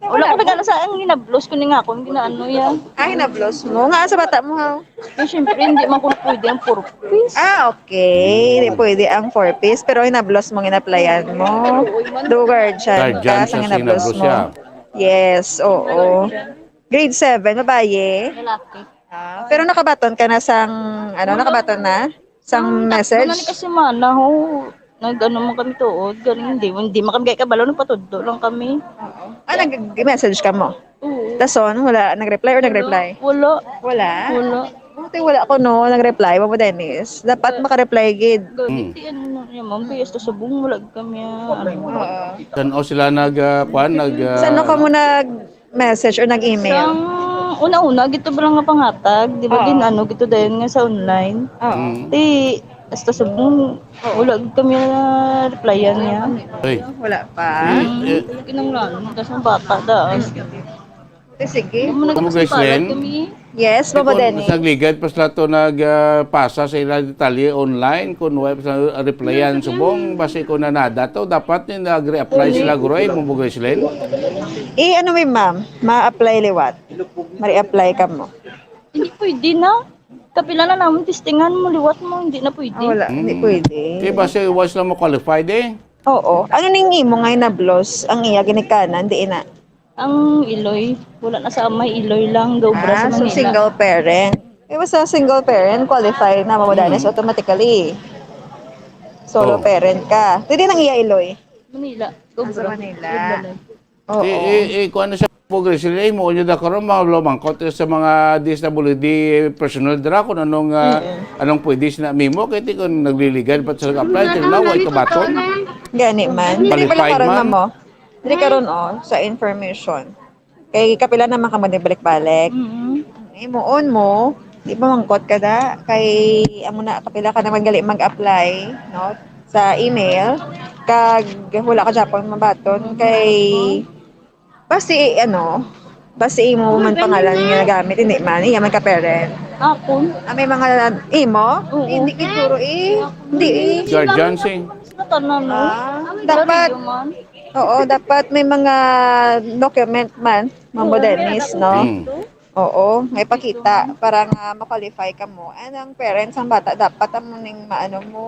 wala ko nag-ano sa ang hinablos ko ni nga akong ginaano yan. Ah, hinablos mo? Nga sa bata mo, ha? Eh, siyempre, hindi man ko pwede ang four Ps. Ah, okay. Hindi pwede ang four Ps, pero hinablos mo, in-applyan mo. Do guardian Guardian ka sa siya, hinablos hinablos mo. Siya. Yes, oo. Grade seven, babae. Lalaki. Ah, pero nakabaton ka na sang, ano, nakabaton na? Sang message? Wala ni kasi mana, ho. Nag-ano man kami tuod. Galing, hindi, hindi man kami kay kabalo, nagpatudlo lang kami. Oo. Ah, nag-message ka mo? Oo. Dason, wala nag-reply or nag-reply? Wala. Wala? Wala. Buti wala ko, no, nag-reply mo, Dennis. Dapat makareply gid. Galing, Hmm. ti-, ano na niya, ma'am, kaya sa subong, wala kami, ah, ano. Oo. Saan o sila nag, ah, kwan, nag, ah, Saan ka mo nag-message or nag-email? Sang una-una, gito ba lang nga panghatag? Di ba, Oo. gin-ano, gito dayon nga sa online? Oo. Mm. Ti, hasta subong, wala gid kami na replyan niya. Ay. Wala pa. Eh, eh. Kinanglan, tas ang bata, daan. Te, sige. Hindi mo Amo, Grace nagkasipala Lynn? kami. Yes, Di Mama ko, Denny. Nagligad pa sila to nag, ah, pasa sa ilang detalye online kung wala pa sila replyan subong, basi ko na nada to, dapat ni nag-reapply sila, guroy, Mama Grace Lynn. Eh, ano, may ma'am? Ma-apply liwat. Ma-reapply ka mo. Hindi pwede na. Kapila na naman testingan mo, liwat mo, hindi na pwede. Ah, wala, hindi Hmm. pwede. Kaya basi, once lang mo qualified eh. Oo. Ano ning imo nga hinablos? Ang iya ginikanan, di na? Ang Iloy, wala na sa amay, Iloy lang, gaobra sa Ah, so Manila. Single parent. Eh, basta single parent, qualified na, Mama Dennis, Hmm. automatically. Solo Oh. parent ka. Pwede nang iya, Iloy? Manila, Ah, sa gaobra. Manila. Gaobra lang. Oo. Eh, eh, eh, kuwan na siya, progress nila, eh, mo nyo da karon, mga lumangkot sa mga D S W D personnel dira, kung anong, ah, Mm-mm. anong pwede sila mimo, kaya ti kung nagliligad pa sa apply, till now, ay kabaton. Gani man. Hindi pala Qualified karon, man. Ma'am, oh. Hindi karon, oh, sa information. Kay kapila naman ka mo din balik-balik. Mm-hmm. Imuon mo, di ba mangkot ka da? Kay amo na, kapila ka naman gali mag-apply, no? Sa email. Kag wala ka Japon mabaton. Kay basi, ano, basi imo man pangalan nga nagamit, hindi man, iya man ka parent. Akon? Ah, may mga imo? Oo. Hindi gid puro eh. Hindi eh. Guardian, sing. Sa tanan, no? Ah, dapat, Pwede man. Oo, dapat may mga document man, Ma'am Dennis, no? Mm. Oo, may pakita para nga ma-qualify ka mo. And ang parents, ang bata, dapat amo ning maano mo.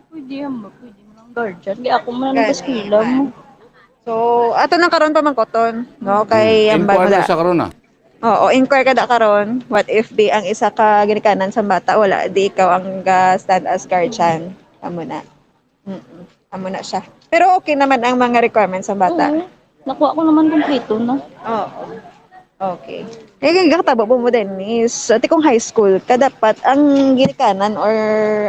Pwede yan ba? Pwede mo ng guardian. Di ako man ang Gani, nag-eskwela man. Mo. So, ato nang karon pamangkoton, no? Kay Mm. ang Inquire bata. Sa karon, ah. Oo, inquire ka da karon. What if di ang isa ka ginikanan sa bata, wala, di ikaw ang ga-stand as guardian? Amo na. Mm-mm. Amo na siya. Pero okay naman ang mga requirements sa bata. Oo. Nakuha ko naman kompleto na. Oo. Okay. Eh, gakatabo po mo, Dennis. Ati kung high school ka, dapat ang ginikanan or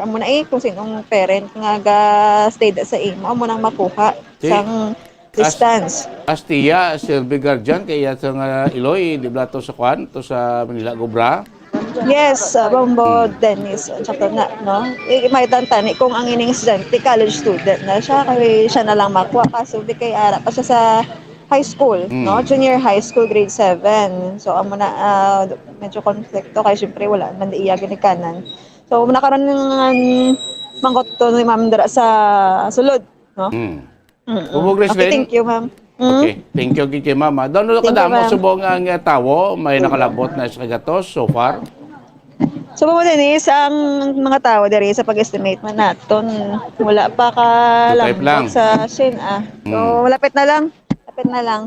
amo na eh, kung sinong parent nga ga-stay da sa imo, amo nang makuha Ti-, sang as-, distance. As tiya, silbi guardian, kay iya sa nga Iloy, di ba to sa kwan, to sa Manila, Gobra? Yes, uh, Bombo Hmm. Dennis, uh, tsaka na, no? I-, may tantani kung ang ining estudyante, college student na siya, kay siya na lang makuha. Kaso di kay ara pa siya sa high school, Hmm. no? Junior high school, grade seven. So, amo na, ah, medyo konflikto kay syempre wala man di iya ginikanan. So, amo na karon nga mangkot to ni Ma'am dira sa sulod, no? Hmm. Mm-mm. Bubog Okay, Reslin? Thank you, ma'am. Mm. Okay, thank you, gid kay mama. Doon ulit Thank you, kadamo ma'am. Subong ang, uh, tawo, may nakalabot na sa kagatos so far. So, mo, Dennis, ang mga tawo diri sa pag-estimate man naton, wala pa ka Two five lang. Lambot sa Shin, ah. So, Mm. Lapit na lang. Lapit na lang.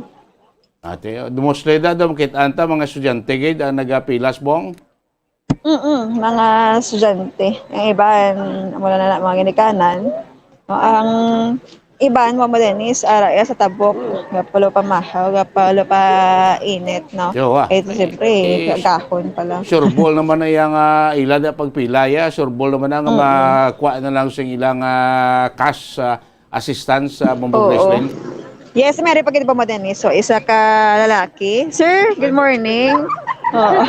Ate, dumosle da, dom, kit anta, mga estudyante, gid, ang nagapilas, bong? Mm, mga estudyante. Ang iban, wala na, na mga ginikanan. No, ang iban, mo, mo, Dennis, ara, iya sa tabok, gapalo pa mahaw, gapalo pa init, no? Yo, ah. Eh, siyempre, Eh, gagahon pa lang. Sureball naman na iyang, ah, ila na pagpila, ya. Sureball naman ang Mm. makuha na lang sa ilang, ah, cash, ah, assistance, ah, Bombo Oo. Gracelyn? Yes, meron pa gid, Bombo Dennis. So, isa ka lalaki. Sir, good morning. Oo.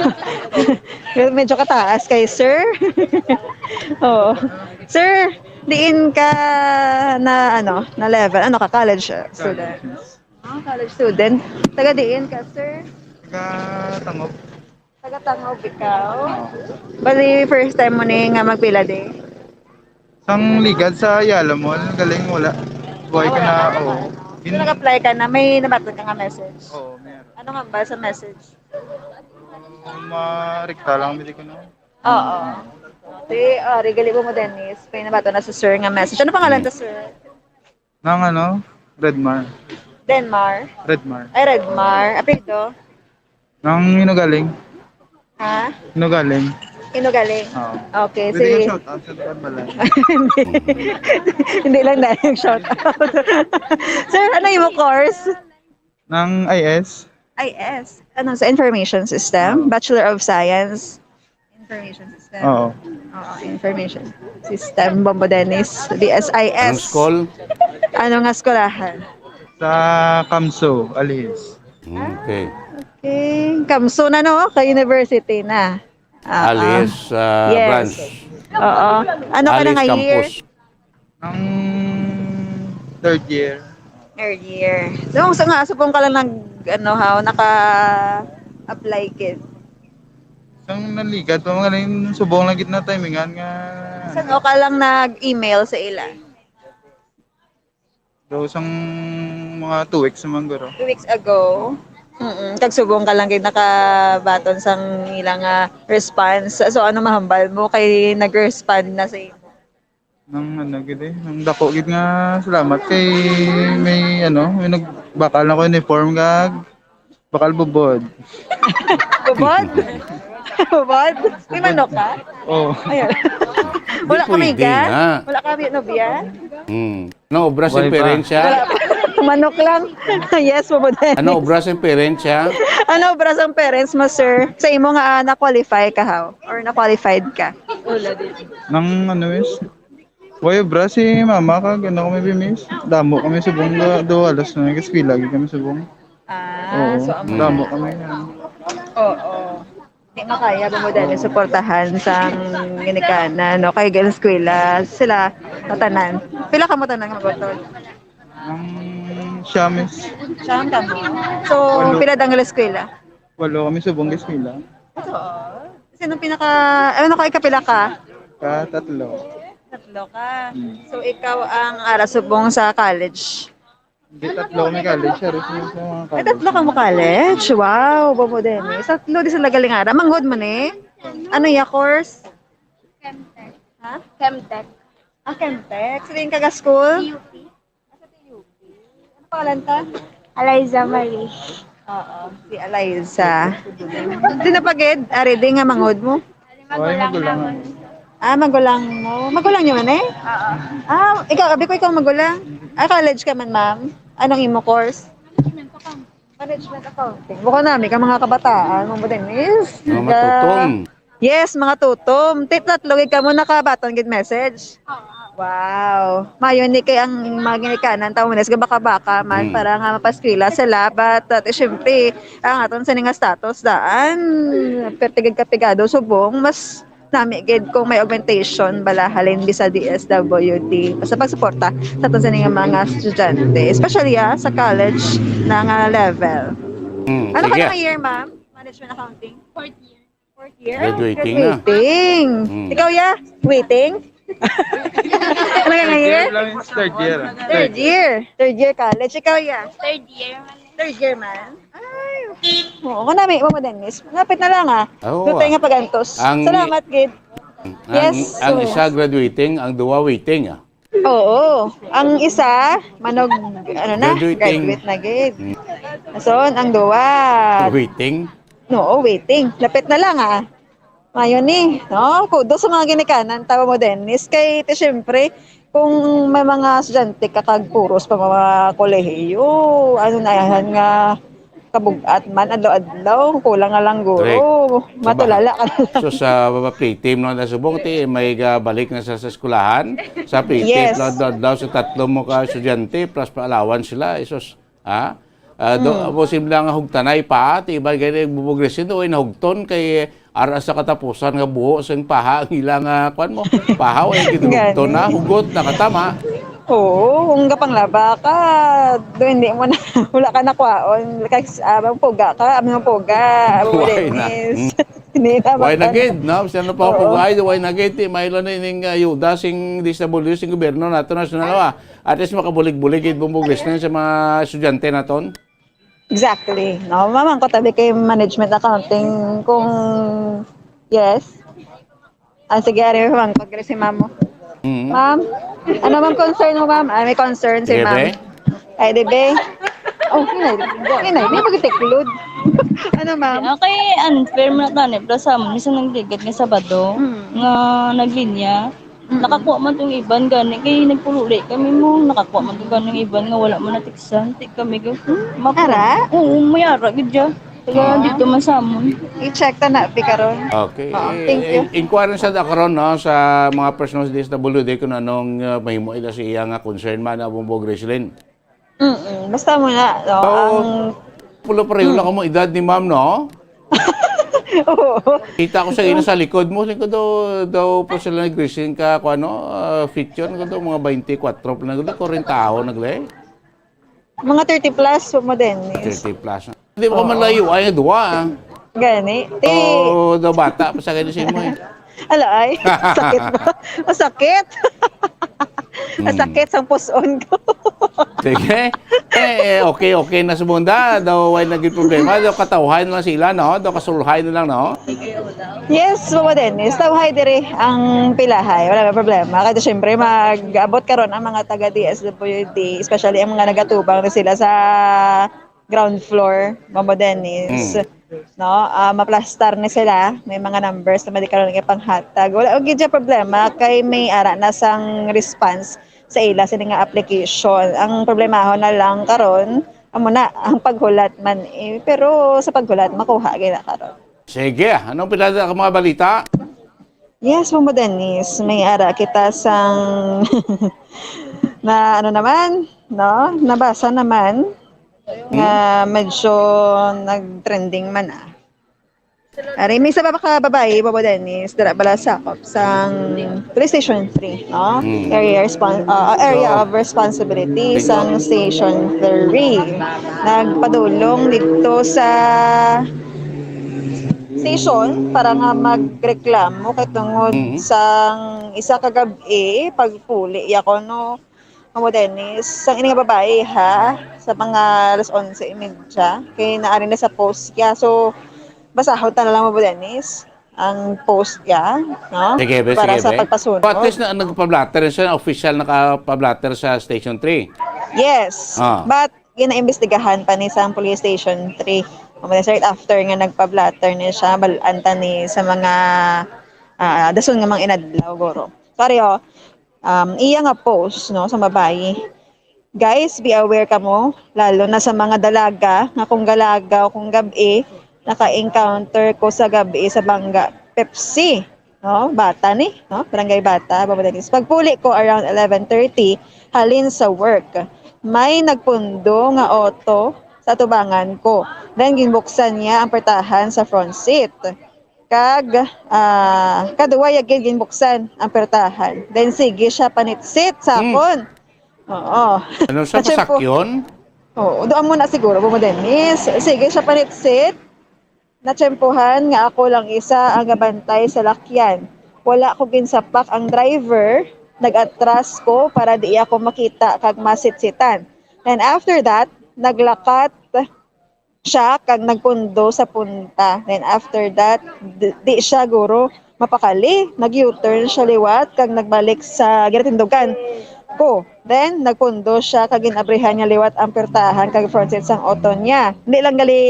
Medyo kataas kay sir. Oo. Sir, diin ka na, ano, na level? Ano ka, college, uh, student? Ah, college student. Taga diin ka, sir? Taga Tangub. Taga Tangub ikaw? Bali, first time mo ni nga magpila di? Sang ligad sa Ayala Mall, galing wala. Buhay ko na, oo. So, nag-apply ka na, may nabaton ka nga message? Oo, meron. Ano nga ba sa message? Marikta lang, bili ko na. Oo. Si, oh, regali mo mo, Dennis. May nabaton na sa sir nga message. Ano pangalan to, sir? Nang ano? Redmar. Denmar? Redmar. Ay, Redmar. Apelyido? Nang Hinugaling. Ha? Hinugaling. Inugaling? Oo. Okay, Pwede si... yung shout out sa Tan Balay. Hindi lang dahil yung shout out. Sir, ano yung course? Nang I S. I S. Ano, sa Information System? Bachelor of Science? Information System. Oo. Oo, Information System. Bombo Dennis, D S I S. Anong school? Ano nga eskwelahan? Sa Kamso, Alihis. Okay. Okay. Kamso na, no? Ka-university na. Ah, Alihis uh, Yes. branch. Oo. Ano ka na Alihis nga year? Campus. Nang third year. Third year. So, sa nga, subong ka lang nag, ano, how, naka-apply kid. Sang naligad pa mga rin, subong lang gid na timingan nga. Sa nga ka lang nag-email sa ila? Daw sang mga two weeks naman guro. Two weeks ago. Mm-mm. Kag subong ka lang gid nakabaton sang ila nga response. So, ano mahambal mo kay nag-respond na sa imo? Nang ano gid eh, nang dako gid nga salamat kay may ano, may nagbakal na ko uniform kag bakal bubod. Bubod? Bubod? May manok ka? Oh. Ayun. Wala Di kami pwede ga? nga. Wala kami nobya? Hmm. Ano obra sa Buhay pa. parents siya? Manok lang. Yes, Bobo Dennis. Ano obra sa parents siya? Ano obra sang parents mo, sir? Sa imo nga ah, na-qualify ka, how? Or na-qualified ka? Nang ano is, way obra si mama kag ano kami bimis. Damo kami subong do, do alas na nag-eskwela gid kami subong. Ah, Oo, so ang damo kami. Oo. Di makaya ba mo dali suportahan sang ginikanan, no? Kay girls eskwela sila matanan. Pila ka mo tanan nga magutod? Ang siya, miss. Siyam kamo. So, Walo. Pila dang eskwela? Walo kami subong eskwela. Oo. Sino pinaka, ano ka, ikapila ka? Ka tatlo. Tatlo ka. So, ikaw ang ara subong sa college. Hindi, tatlo kami college. Siya rin sa mga Ay, college. Tatlo ka mo college? Wow, Bobo Dennis. Tatlo di sila galing ara. Manghod mo ni? Ano ya course? Chemtech. Ha? Chemtech. Ah, Chemtech. Sino yung kaga school? U P. Ano pangalan ta? Eliza Marie. Oo, si Eliza. Sino pa gid? Ari di nga manghod mo? Oy, magulang. Ah, magulang mo. Magulang niyo man eh? Oo. Ah, ikaw, abi ko ikaw magulang. Ah, college ka man, ma'am. Anong imo course? Management accounting. Buko nami ka mga kabataan, mga Dennis. Mga matutom. Yes, mga tutom. Tit tatlo gid kamo nakabaton gid message. Wow. Mayo ni kay ang mga ginikanan tawo nes baka-baka man Mm. para nga mapaskwela sila, but uh, syempre ang aton sini nga status daan perti gid kapigado subong mas nami gid kung may augmentation bala halin bisa D S W D sa pagsuporta sa aton sini nga mga estudyante, especially ah, sa college na nga level. Hmm, Ano ka sige. na nga year, ma'am? Management accounting? Fourth year. Fourth year? Graduating na. Graduating. Mm. Ikaw, ya? Waiting? Ano ka nga year? Lang, third year. Third year. Third year college. Ikaw, ya? Third year. Third year man? Ay, oo. Kung nami mo, Dennis. Napit na lang, ah. Oo, Doon tayo ah. nga pagantos. Ang- Salamat, gid. Ang, Yes, ang sir. Isa graduating, ang duwa waiting. Ah. Oo. Ang isa, manog, ano na, Graduating. Graduate na, gid. Mm. So, ang duwa. Waiting. No, waiting. Lapit na lang, ah. Mayo ni, no? Kudos sa mga ginikanan, tawo mo, Dennis. Kay, ti, syempre, kung may mga estudyante ka kag puros pa mga kolehiyo, ano na yan nga kabug-at man, adlaw-adlaw, kulang nga lang guro. Correct. Matulala ka na lang. So sa mga play team no na subong ti may ga balik na sa, sa eskwelahan, sa play team Yes. no, adlaw-adlaw sa tatlo mo ka estudyante plus pa allowance sila, isos, ha? Ah, do, Mm. Posible nga hugtanay pa, ti iba gani bubugresin o inahugton kay ara sa katapusan nga buho sa paha ang ilang ah, kwan mo, pahaw ay ginugton na, hugot na katama. Oo, kung gapanglaba ka, do hindi mo na, wala ka na kwaon. Kay, ah, ang puga ka, ang puga, ang Why na? Dennis. Mm. Hindi na Why na magkano. Gid, no? Siya na pa Oo. Pugay, why na gid? Ti, mailo na ining, ah, yuda sing D S W, sing gobyerno nato nasyonal, ah. At least makabulig-bulig gid, bumbog listening sa mga estudyante naton. Exactly. No, mamang ko tabi kay management accounting kung yes. Ah, sige, ari, ma'am. Pag si ma'am mo. Mm. Ma'am, ano, ma'am, concern mo, ma'am? Ah, may concern si Sige, ma'am. Be. Ay, di, be. Oh, hinay. Hinay, may magtiklod. Ano, ma'am? Okay, unfair man na ni, pero sa amon, minsan nagligad nga Sabado, Mm. nga naglinya, Mm. nakakuha man tong iban gani, kay nagpululi kami mo, nakakuha man tong gani iban nga wala man natiksan, ti kami, ga-, Hmm? mapul- Ara? Oo, may ara, gid siya. Kaya Ah. dito man sa amon. I-check ta na, pi, karon. Okay. Oo, thank you. I-, inquiry sa da karon, no, sa mga personnel sa D S W D kung anong, uh, mahimo ila sa iya nga concern man, uh, Bumbog Gracelyn. Mm-mm. Basta mo na, no, Oo. ang Pulo pareho lang Hmm. kamo edad ni ma'am, no? Oo. Kita ko sa ina sa likod mo, likod daw, daw po sila ni Gracelyn ka, kung ano, uh, feature, nga daw mga twenty-four pa na, daw kwarenta ako naglay. Mga thirty plus mo din, miss. Thirty plus. Hindi mo Oo. Malayo ay duwa, ah. Gani. Ti- Oo, daw bata pa sa ganyan si mo, eh. Ala, ay. Sakit ba? Masakit. Hmm. Masakit sang puson ko. Sige. Eh, eh, okay, okay na sa munda. Daw, way naging problema. Daw, katawhay na lang sila, no? Daw, kasulhay na lang, no? Yes, Mama Dennis. Tawhay diri ang pilahay. Wala may problema. Kaya, syempre, mag-abot karon ang mga taga D S W D, especially ang mga nagatubang na sila sa ground floor, Mama Dennis. Mm. No, ah, maplastar ni sila, may mga numbers na madi karon nga panghatag. Wala gyud siya problema kay may ara na sang response sa ila sini nga application. Ang problemahon na lang karon, amo na ang paghulat man, eh. Pero sa paghulat, makuha gyud na karon. Sige, anong pinadala ka mga balita? Yes, Mama Dennis, may ara kita sang na ano naman, no? Nabasa naman nga Hmm? medyo nag-trending man, ah. Ari, may isa pa ka babae, Bobo Dennis, dira bala sakop sang Police Station three, no? Hmm. Area respon-, ah, area So, of responsibility medyo sang Station three. Nagpadulong dito sa station para nga magreklamo kay tungod Mm. sang isa ka gab-i, pagpuli ya ko, no? Amo, Dennis, sang ini nga babae, ha, sa mga alas onse y media, kay naari na sa post ya. So, basahon ta na lang mo, Dennis, ang post ya, no? Sige, be, Para sige, sa be. Pagpasunog. At least na, nagpa-blotter siya, official naka-blotter sa Station three. Yes. Ah. But, ginaimbestigahan pa ni sa Police Station three. Amo, Dennis, right after nga nagpa-blotter ni siya, bal-an ta ni sa mga, ah, dason nga mga inadlaw, guro. Sorry, oh. Um, iya nga post, no, sa babayi. Guys, be aware kamo, lalo na sa mga dalaga, nga kung galaga o kung gab-i, naka-encounter ko sa gab-i sa Banga, Pepsi, no? Bata ni, no? Barangay Bata, Baba Danis. Pagpuli ko around eleven thirty, halin sa work, may nagpundo nga auto sa tubangan ko. Then, ginbuksan niya ang pertahan sa front seat. Kag, ah, kaduwa ya gid ginbuksan ang pertahan. Then sige siya panitsit sa Hmm. akon. Oo. Ano sa Natsyempo-, pasakyon? Oo, doon mo na siguro, Bumo Dennis. Sige siya panitsit. Natsyempohan nga ako lang isa ang gabantay sa lakyan. Wala ko ginsapak ang driver. Nag-atras ko para di ako makita kag masitsitan. Then after that, naglakat siya kag nagpundo sa punta. Then after that, di, di siya guro mapakali, nag-U-turn siya liwat kag nagbalik sa ginatindugan ko. Then nagpundo siya kag ginabrihan niya liwat ang pertahan kag front seat sang auto niya. Hindi lang gali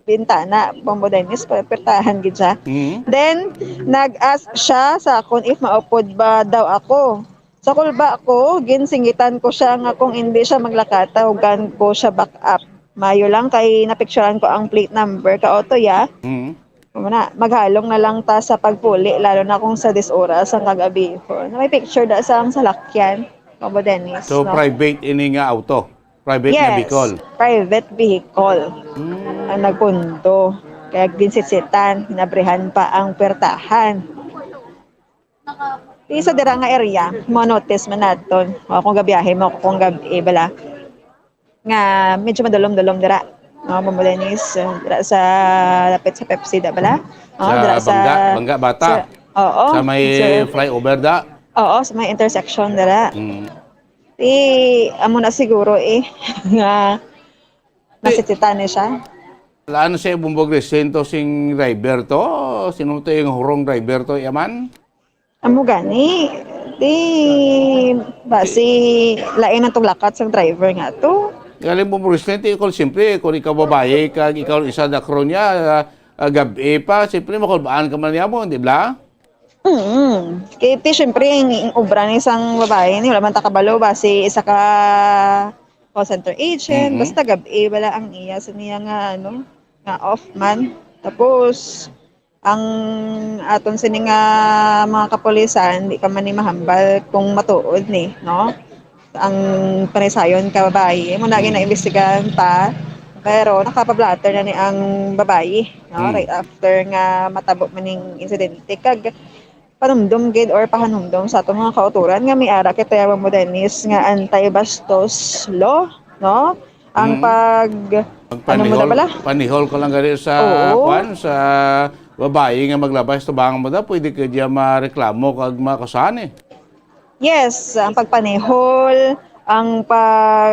bintana, Bombo Dennis, pa-, pertahan gid siya. Mhm. Then nag-ask siya sa akon if maupod ba daw ako. Sa kulba ko, ginsingitan ko siya nga kung indi siya maglakata, ugan ko siya back up. Mayo lang kay napicturan ko ang plate number ka auto ya. Mm. Amo na, maghalong na lang ta sa pagpuli, lalo na kung sa dis oras ang kag-abihon. May picture da sa ang salakyan, Bobo Dennis, So, no? private ini nga auto? Private nga Yes, vehicle? private vehicle Mm. ang nagpundo. Kaya ginsitsitan, hinabrihan pa ang pertahan. Di sa dira nga area, mo-notice man naton. O, kung gabiyahe mo, kung gab-, eh, bala, nga medyo madulom-dulom dira. No, Ma'am Denise, dira sa, lapit sa Pepsi, da bala? O, Sa dira sa, Bangga, Bangga Bata. sa, oo, Sa may sa, flyover da. oo, sa may intersection dira. Mm. Di, amo na siguro eh, nga Di, nasititan ni siya. Laan siya bumbog resento sing driver to? Sino to yung hurong driver to, yaman? Amo gani, di, basi, lain ang tuglakat sang driver nga to. Galing mo, Presidente, ikaw, siyempre, kung ikaw babae, kag ikaw ang isa dakron niya, ah, ah, gab-i pa, siyempre, makulbaan ka man niya mo, di ba? Mm. Kay, ti, siyempre, ang, ang obra ni isang babae, ni, wala man ta kabalo, basi, isa ka call center agent, Mm-mm. basta gab-i, wala ang iya sa niya nga, ano, nga off man. Tapos, ang aton sini nga mga kapulisan, di pa man ni mahambal kung matuod ni, no? Ang panisayon ka babayi, mo na Mm. ginaimbestigahan pa, pero nakapablatter na ni ang babayi, no? Mm. Right after nga matabo man ning insidente. Kag panumdom gid or pahanumdom sa atong mga kautoran nga may ara kita yaman mo, Dennis, nga anti-bastos law, no? Ang Mm. pag, ano mo na Pagpanihol, bala? panihol ko lang gani sa, Oo. kwan, sa babayi nga maglabay sa tubangan mo da, pwede ka diya mareklamo kag makusahan eh. Yes, ang pagpanihol, ang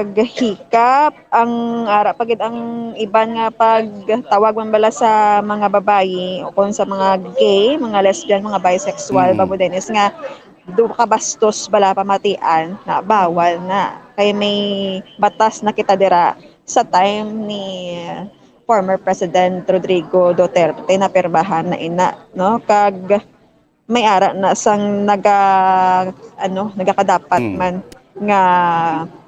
paghikap, ang ara pa gid ang iban nga pagtawag man bala sa mga babayi o kung sa mga gay, mga lesbian, mga bisexual, Mm. Babo Dennis, nga do kabastos bala pamatian na bawal na. Kay may batas na kita dira sa time ni former President Rodrigo Duterte na pirmahan na ina, no? Kag may ara na sang naga-, ano, nagakadapat Mm. man nga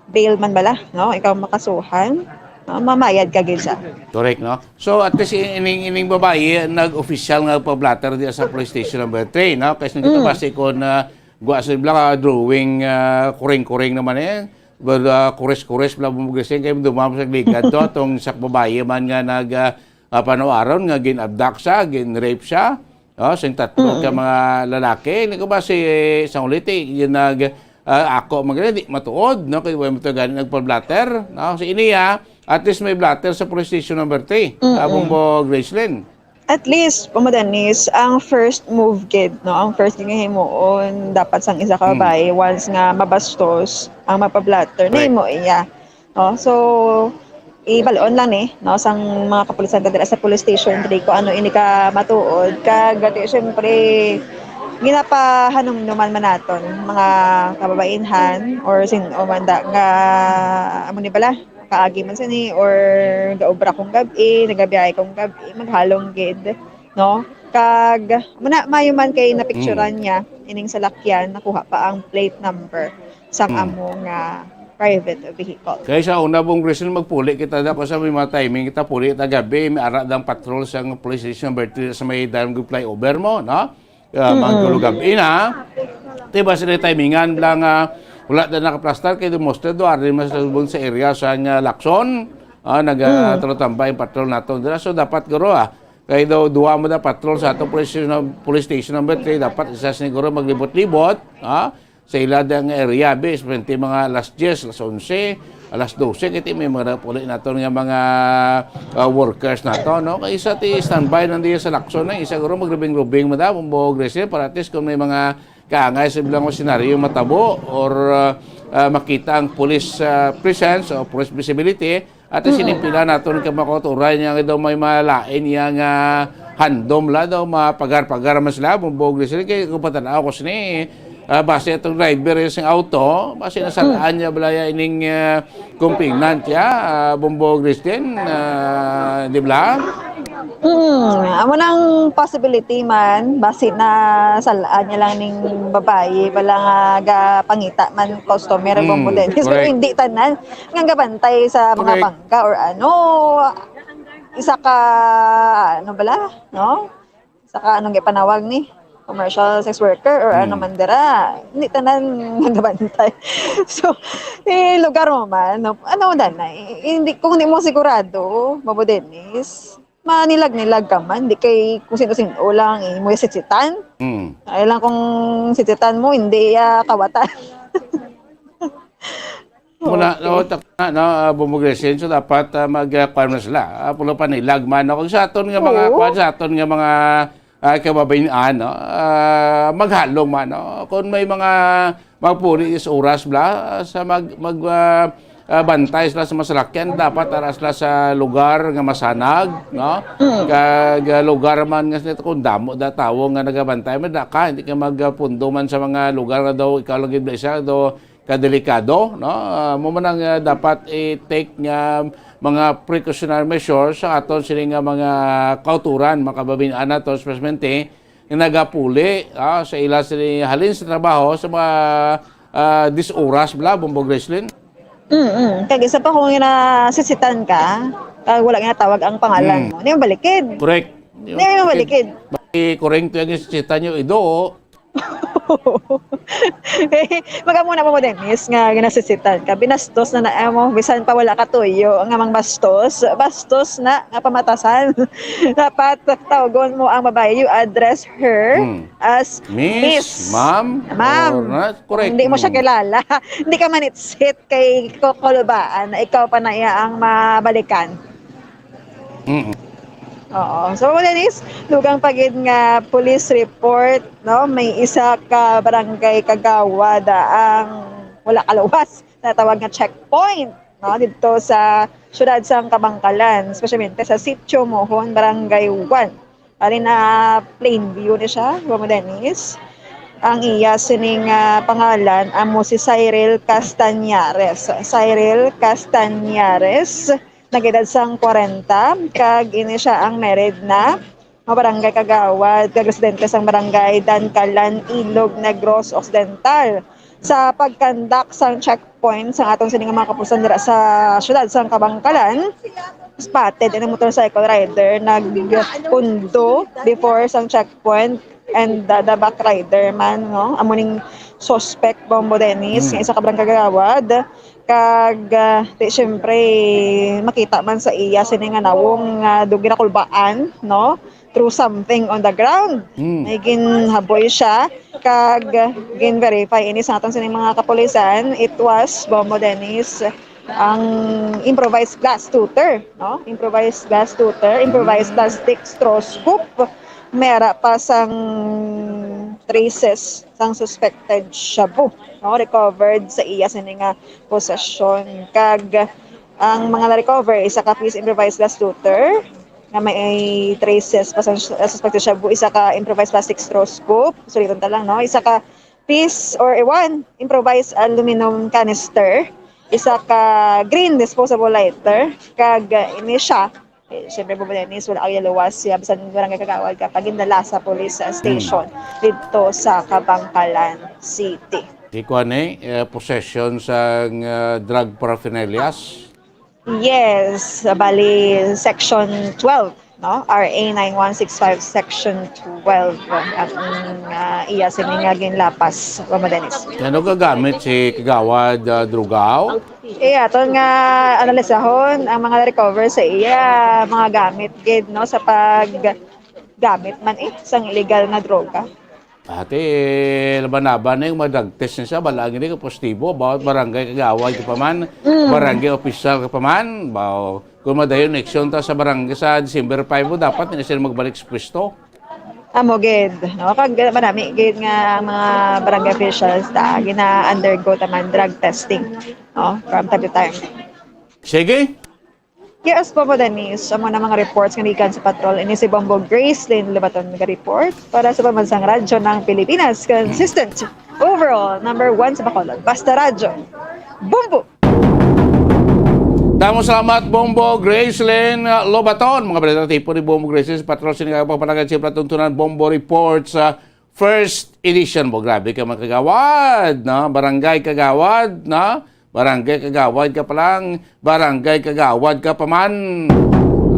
bail man bala, no? Ikaw makasuhan, no? Mamayad ka gid siya. Correct, no? So, at least, in-, ining, ining babayi, nag-official nga pa-blotter diya sa police station number three, no? Kasi nandito Mm. base ko na gwa sa bla, drawing, ah, kuring-kuring naman eh. But, ah, kures-kures bla mo gising kay dumam sa ligad to, atong sa babayi man nga nag, ah, ah, panawaron nga gin-abduct siya, gin-rape siya. Oh, sing tatlo ka Mm. mga lalaki. Hindi ko ba si isang ulit eh, yung nag, ah, ako, mag-, di matuod, no? Kaya mo to gani nagpa-blotter, no? Si ini, ah, at least may blotter sa police station number three. Mm, Ah, mm. Bumbo Gracelyn. At least, Pamo Dennis, ang first move gid, no? Ang first nga himuon, dapat sang isa ka Mm. babae, once nga mabastos, ang mapa-blotter, na Correct. imo iya. No? So, ibalon lang ni, no, sang mga kapulisan ka dira sa police station diri kung ano ini ka matuod. Kag, ati, syempre, ginapahanumduman man naton, mga kababainhan or sin-o man da nga, amo ni bala, kaagi man sini or gaobra kong gab-i, nagabiyahe kong gab-i, maghalong gid, no? Kag, muna, mayo man kay napicturan Mm. niya, ining salakyan, nakuha pa ang plate number sang Mm. amo nga private vehicle. Kay sa una, Bong Grisel, magpuli kita da, kung sa may mga timing kita, puli ta gabi, may ara dang patrol sa police station number three sa may Dalangog flyover mo, no? Ah, Mm-mm. Mga gab-i na. Di ba sila timingan lang, ah, wala na nakaplastar, kay demonstrado, ari mas sa area sa nga Lacson, ah, nag, ah, Mm. tumatambay ang patrol nato. Dira, so, dapat guro, ah, kay daw, duwa mo na patrol sa ato police station, police station number three, dapat isa siguro maglibot-libot, ah, sa ila nga area, bis, pwede mga alas diyes, alas onse, alas dose, kiti may mga puli naton nga mga, ah, workers nato, no? Kay isa ti standby nandiya sa Lacson na, isa guro magrubing-rubing mo daw, Bumbo Grisel, para at least kung may mga kaangay sa ilang senaryo matabo or, ah, ah, makita ang police, ah, presence o police visibility, at Mm-mm. sinimpila naton ka mga kauturan niya nga daw may malain niya nga handom la daw, mapagar-pagar man sila, Bumbo Grisel, kay kung patanaw ko sini, ah, base itong driver yung sing auto, base nasalaan Mm. niya bala ya ining, ah, complainant ya, ah, Bumbo Grisel, ah, di ba? Mm, amo nang possibility man, basi na salaan niya lang ning babayi, bala nga gapangita man customer, Mm, Bumbo Dennis. Pero correct. hindi tanan nga gabantay sa mga Correct. bangka or ano, isa ka, ano bala, no? Isa ka, anong gipanawag ni? Commercial sex worker or ano Mm. man dira. Hindi tanan nga gabantay. So, eh, lugar mo man, no? Ano man na, eh, hindi, kung hindi mo sigurado, Babo Dennis, manilag-nilag ka man, di kay kung sino-sino lang imo sitsitan. Mm. Ay lang kung sitsitan mo, hindi, ah, kawatan. Muna, Okay. no, tak-, na, no, ah, Bombo Grace Lynn, so dapat, ah, mag, ah, kwan na sila. Ah, pulo pa nilag man, no? Kung sa aton nga mga, Oo. kwan, sa aton nga mga, ah, kababayan, no? Ah, maghalong man, no? Kung may mga magpuli is oras bla, ah, sa mag, mag, ah, ah, bantay sila sa masalakyan, dapat ara sila sa lugar nga masanag, no? Mm. Kag, ah, lugar man nga sila, kung damo da tawo nga nagabantay, man da ka, hindi ka magpundo man sa mga lugar nga daw ikaw lang gid isa, daw kadelikado, no? Ah, mo man ang, ah, dapat i-take nga mga precautionary measures sa aton sini nga mga kauturan, mga kababayan nato, especially nga nagapuli, ah, sa ila sini halin sa trabaho sa mga, ah, dis oras bla, Bombo Grace Lynn. Mm-mm. Kag isa pa, kung ginasisitan ka, kag wala ginatawag ang pangalan Mm. mo, di mo balikid. Correct. Di mo balikid. Bali, kurento yung sisitan nyo, ido, Mag-amo na mo, Dennis, nga ginasisitan ka. Binastos na na mo, bisan pa wala ka tuyo nga mangbastos. Bastos na nga pamatasan. Dapat tawgon mo ang babae. You address her Hmm. as Miss, Miss. Ma'am, Ma'am. Or na-, correct. Hindi mo siya Hmm. kilala. Hindi ka manitsit kay kukulbaan na ikaw pa na iya ang mabalikan. Mm. Oo. So, Dennis, dugang pa gid nga police report, no? May isa ka barangay kagawad, ah, ang wala kaluwas, natawag nga checkpoint, no? Dito sa siyudad sang Kabankalan, especially sa Sitio Mohon, Barangay one. Ari na plain view ni siya, Ma'am Denise. Ang iya sining, ah, pangalan amo si Cyril Castañares. Cyril Castañares, nag-edad sang kwarenta, kag ini siya ang married na, mga barangay kagawad, kag residente sang barangay Dancalan, Ilog Negros Occidental. Sa pagkandak sang checkpoint sa aton sining mga kapulisan dira sa siyudad sang Kabankalan, spotted ang motorcycle rider nagpundo before sang checkpoint and the, the back rider man, no? Amo ning suspect, Bombo Dennis, Hmm. nga isa ka barangay kagawad. Kag, ah, di, syempre, makita man sa iya sini nga nawong nga do ginakulbaan, no? Through something on the ground. Hmm. May ginhaboy siya, kag gin-verify ini sa aton sining mga kapulisan. It was, Bombo Dennis, ang improvised glass tutor, no? Improvised glass tutor, improvised Hmm. plastic straw scoop. May ara pa sang traces sang suspected shabu, no? Recovered sa iya sini nga posesyon. Kag ang mga na-recover, isa ka piece improvised glass tutor, nga may traces pa sa, sa suspected shabu, isa ka improvised plastic straw scoop, suliton ta lang, no? Isa ka piece or one improvised aluminum canister, isa ka green disposable lighter, kag, uh, ini siya, eh, syempre, Bombo Dennis, wala kay luwas siya, bisan barangay kagawad ka, pag gindala sa police, uh, station Hmm. dito sa Kabankalan City. Ikuan ni, eh, possession sang, uh, drug paraphernalias. Yes, bali, section twelve, no? R A nine one six five, section twelve, ang, ah, iya sini nga ginlapas, Ma'am Dennis. Ano ka gamit si Kagawad, ah, Drugao? Eh, aton nga analisahon ang mga na-recover sa iya, mga gamit gid, no, sa paggamit man, eh, sang illegal nga droga. Ate, laban-laban na yung mga drug test niya siya. Bala, gini ka positibo. Bawat barangay kagawad ka pa man, Mm. barangay official ka pa man. Baw, kung madayon eleksyon ta sa barangay sa December five, dapat na sila magbalik sa pwesto. Amo gid, no? Kag manami gid nga ang mga barangay officials ta gina-undergo ta man drug testing, no? From time to time. Sige. Yes, Bombo Dennis, amo na mga reports nga gikan sa patrol. Ini si Bombo Gracelyn Lobaton nag-report para sa Pambansang Radyo ng Pilipinas. Consistent, overall, number one sa Bacolod. Basta Radyo. Bombo! Damo salamat, Bombo Gracelyn Lobaton. Mga balita tipo ni Bombo Gracelyn sa patrol. Sini nga pagpanagan siyempre tuntunan Bombo Report sa first edition mo. Grabe ka, mga kagawad, no? Barangay kagawad, no? Barangay kagawad ka pa lang, barangay kagawad ka pa man.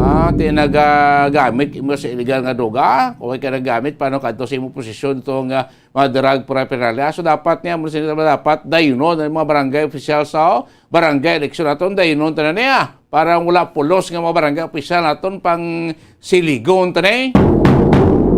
Ah, ti nagagamit imo sa illegal nga droga, o kay nagamit pa no kadto sa imong posisyon itong, ah, mga drug paraphernalia. So, dapat niya, mo sila dapat dayunon ang mga barangay official sa barangay election naton, dayunon tanan niya. Para wala pulos nga mga barangay official naton pang siligon tani.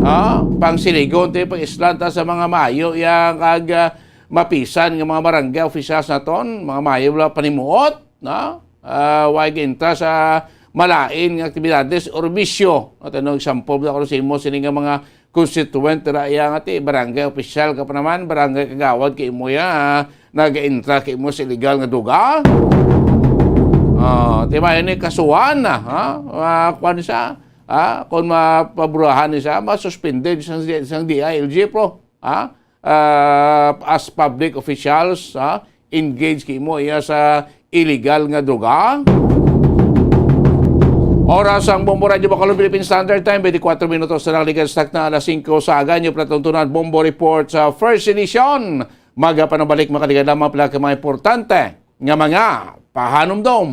Ah, pang siligon tayo, pang islan ta sa mga mayo yang kag, ah, mapisan nga mga barangay officials naton, mga mayo wala panimuot, no? Ah, wa ginta sa malain nga aktibidades or bisyo. At ano, example, ako sa imo, sini nga mga constituent ra iya nga ti barangay official ka pa naman, barangay kagawad kay imo ya, ah, nag-intra kay imo sa illegal nga duga. Ah, ti ba ini kasuhan na, ha? Ah, kuwan siya, ha? Kung mapaburahan ni siya, masuspended sang, sang D I L G, pro, ha? Ah, as public officials, ha? Engage kay imo iya sa illegal nga droga. Oras ang Bombo Radyo Bacolod Philippine Standard Time, twenty-four minutos na lang likas takna alas singko sa aga. Inyo pinatuntunan Bombo Report sa first edition. Magapanabalik, makaligad lamang pala ka mga importante nga mga pahanumdom.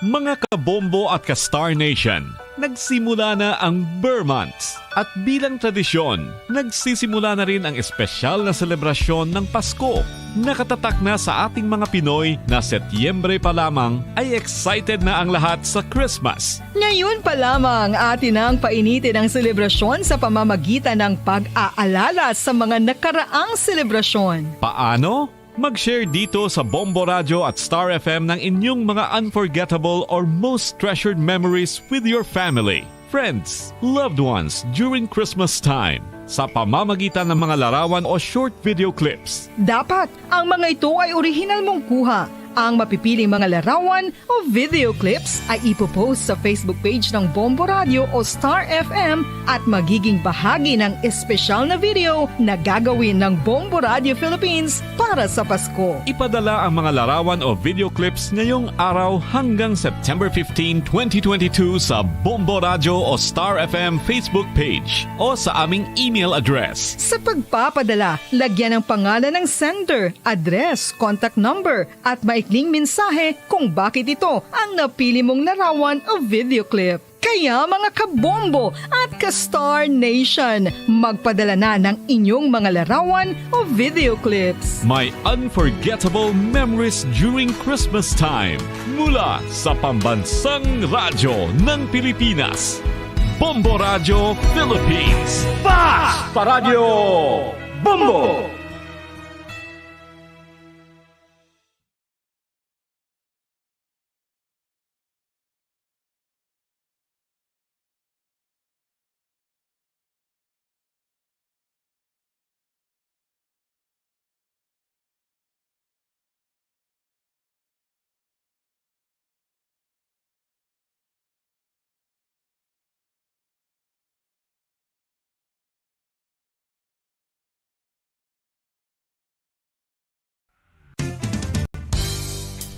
Mga kabombo at ka-Star Nation, nagsimula na ang Ber Months. At bilang tradisyon, nagsisimula na rin ang espesyal na selebrasyon ng Pasko. Nakatatak na sa ating mga Pinoy na Setyembre pa lamang ay excited na ang lahat sa Christmas. Ngayon pa lamang, atin nang painitin ang selebrasyon sa pamamagitan ng pag-aalala sa mga nakaraang selebrasyon. Paano? Mag-share dito sa Bombo Radyo at Star F M ng inyong mga unforgettable or most treasured memories with your family, friends, loved ones during Christmas time sa pamamagitan ng mga larawan o short video clips. Dapat, ang mga ito ay orihinal mong kuha. Ang mapipiling mga larawan o video clips ay ipopost sa Facebook page ng Bombo Radio o Star F M at magiging bahagi ng espesyal na video na gagawin ng Bombo Radio Philippines para sa Pasko. Ipadala ang mga larawan o video clips ngayong araw hanggang September fifteen, twenty twenty-two sa Bombo Radio o Star F M Facebook page o sa aming email address. Sa pagpapadala, lagyan ang pangalan ng sender, address, contact number, at maikling mensahe kung bakit ito ang napili mong larawan o video clip. Kaya, mga kabombo at ka-Star Nation, magpadala na ng inyong mga larawan o video clips. My unforgettable memories during Christmas time mula sa pambansang radyo ng Pilipinas, Bombo Radyo Philippines. Fast Paradyo Bombo!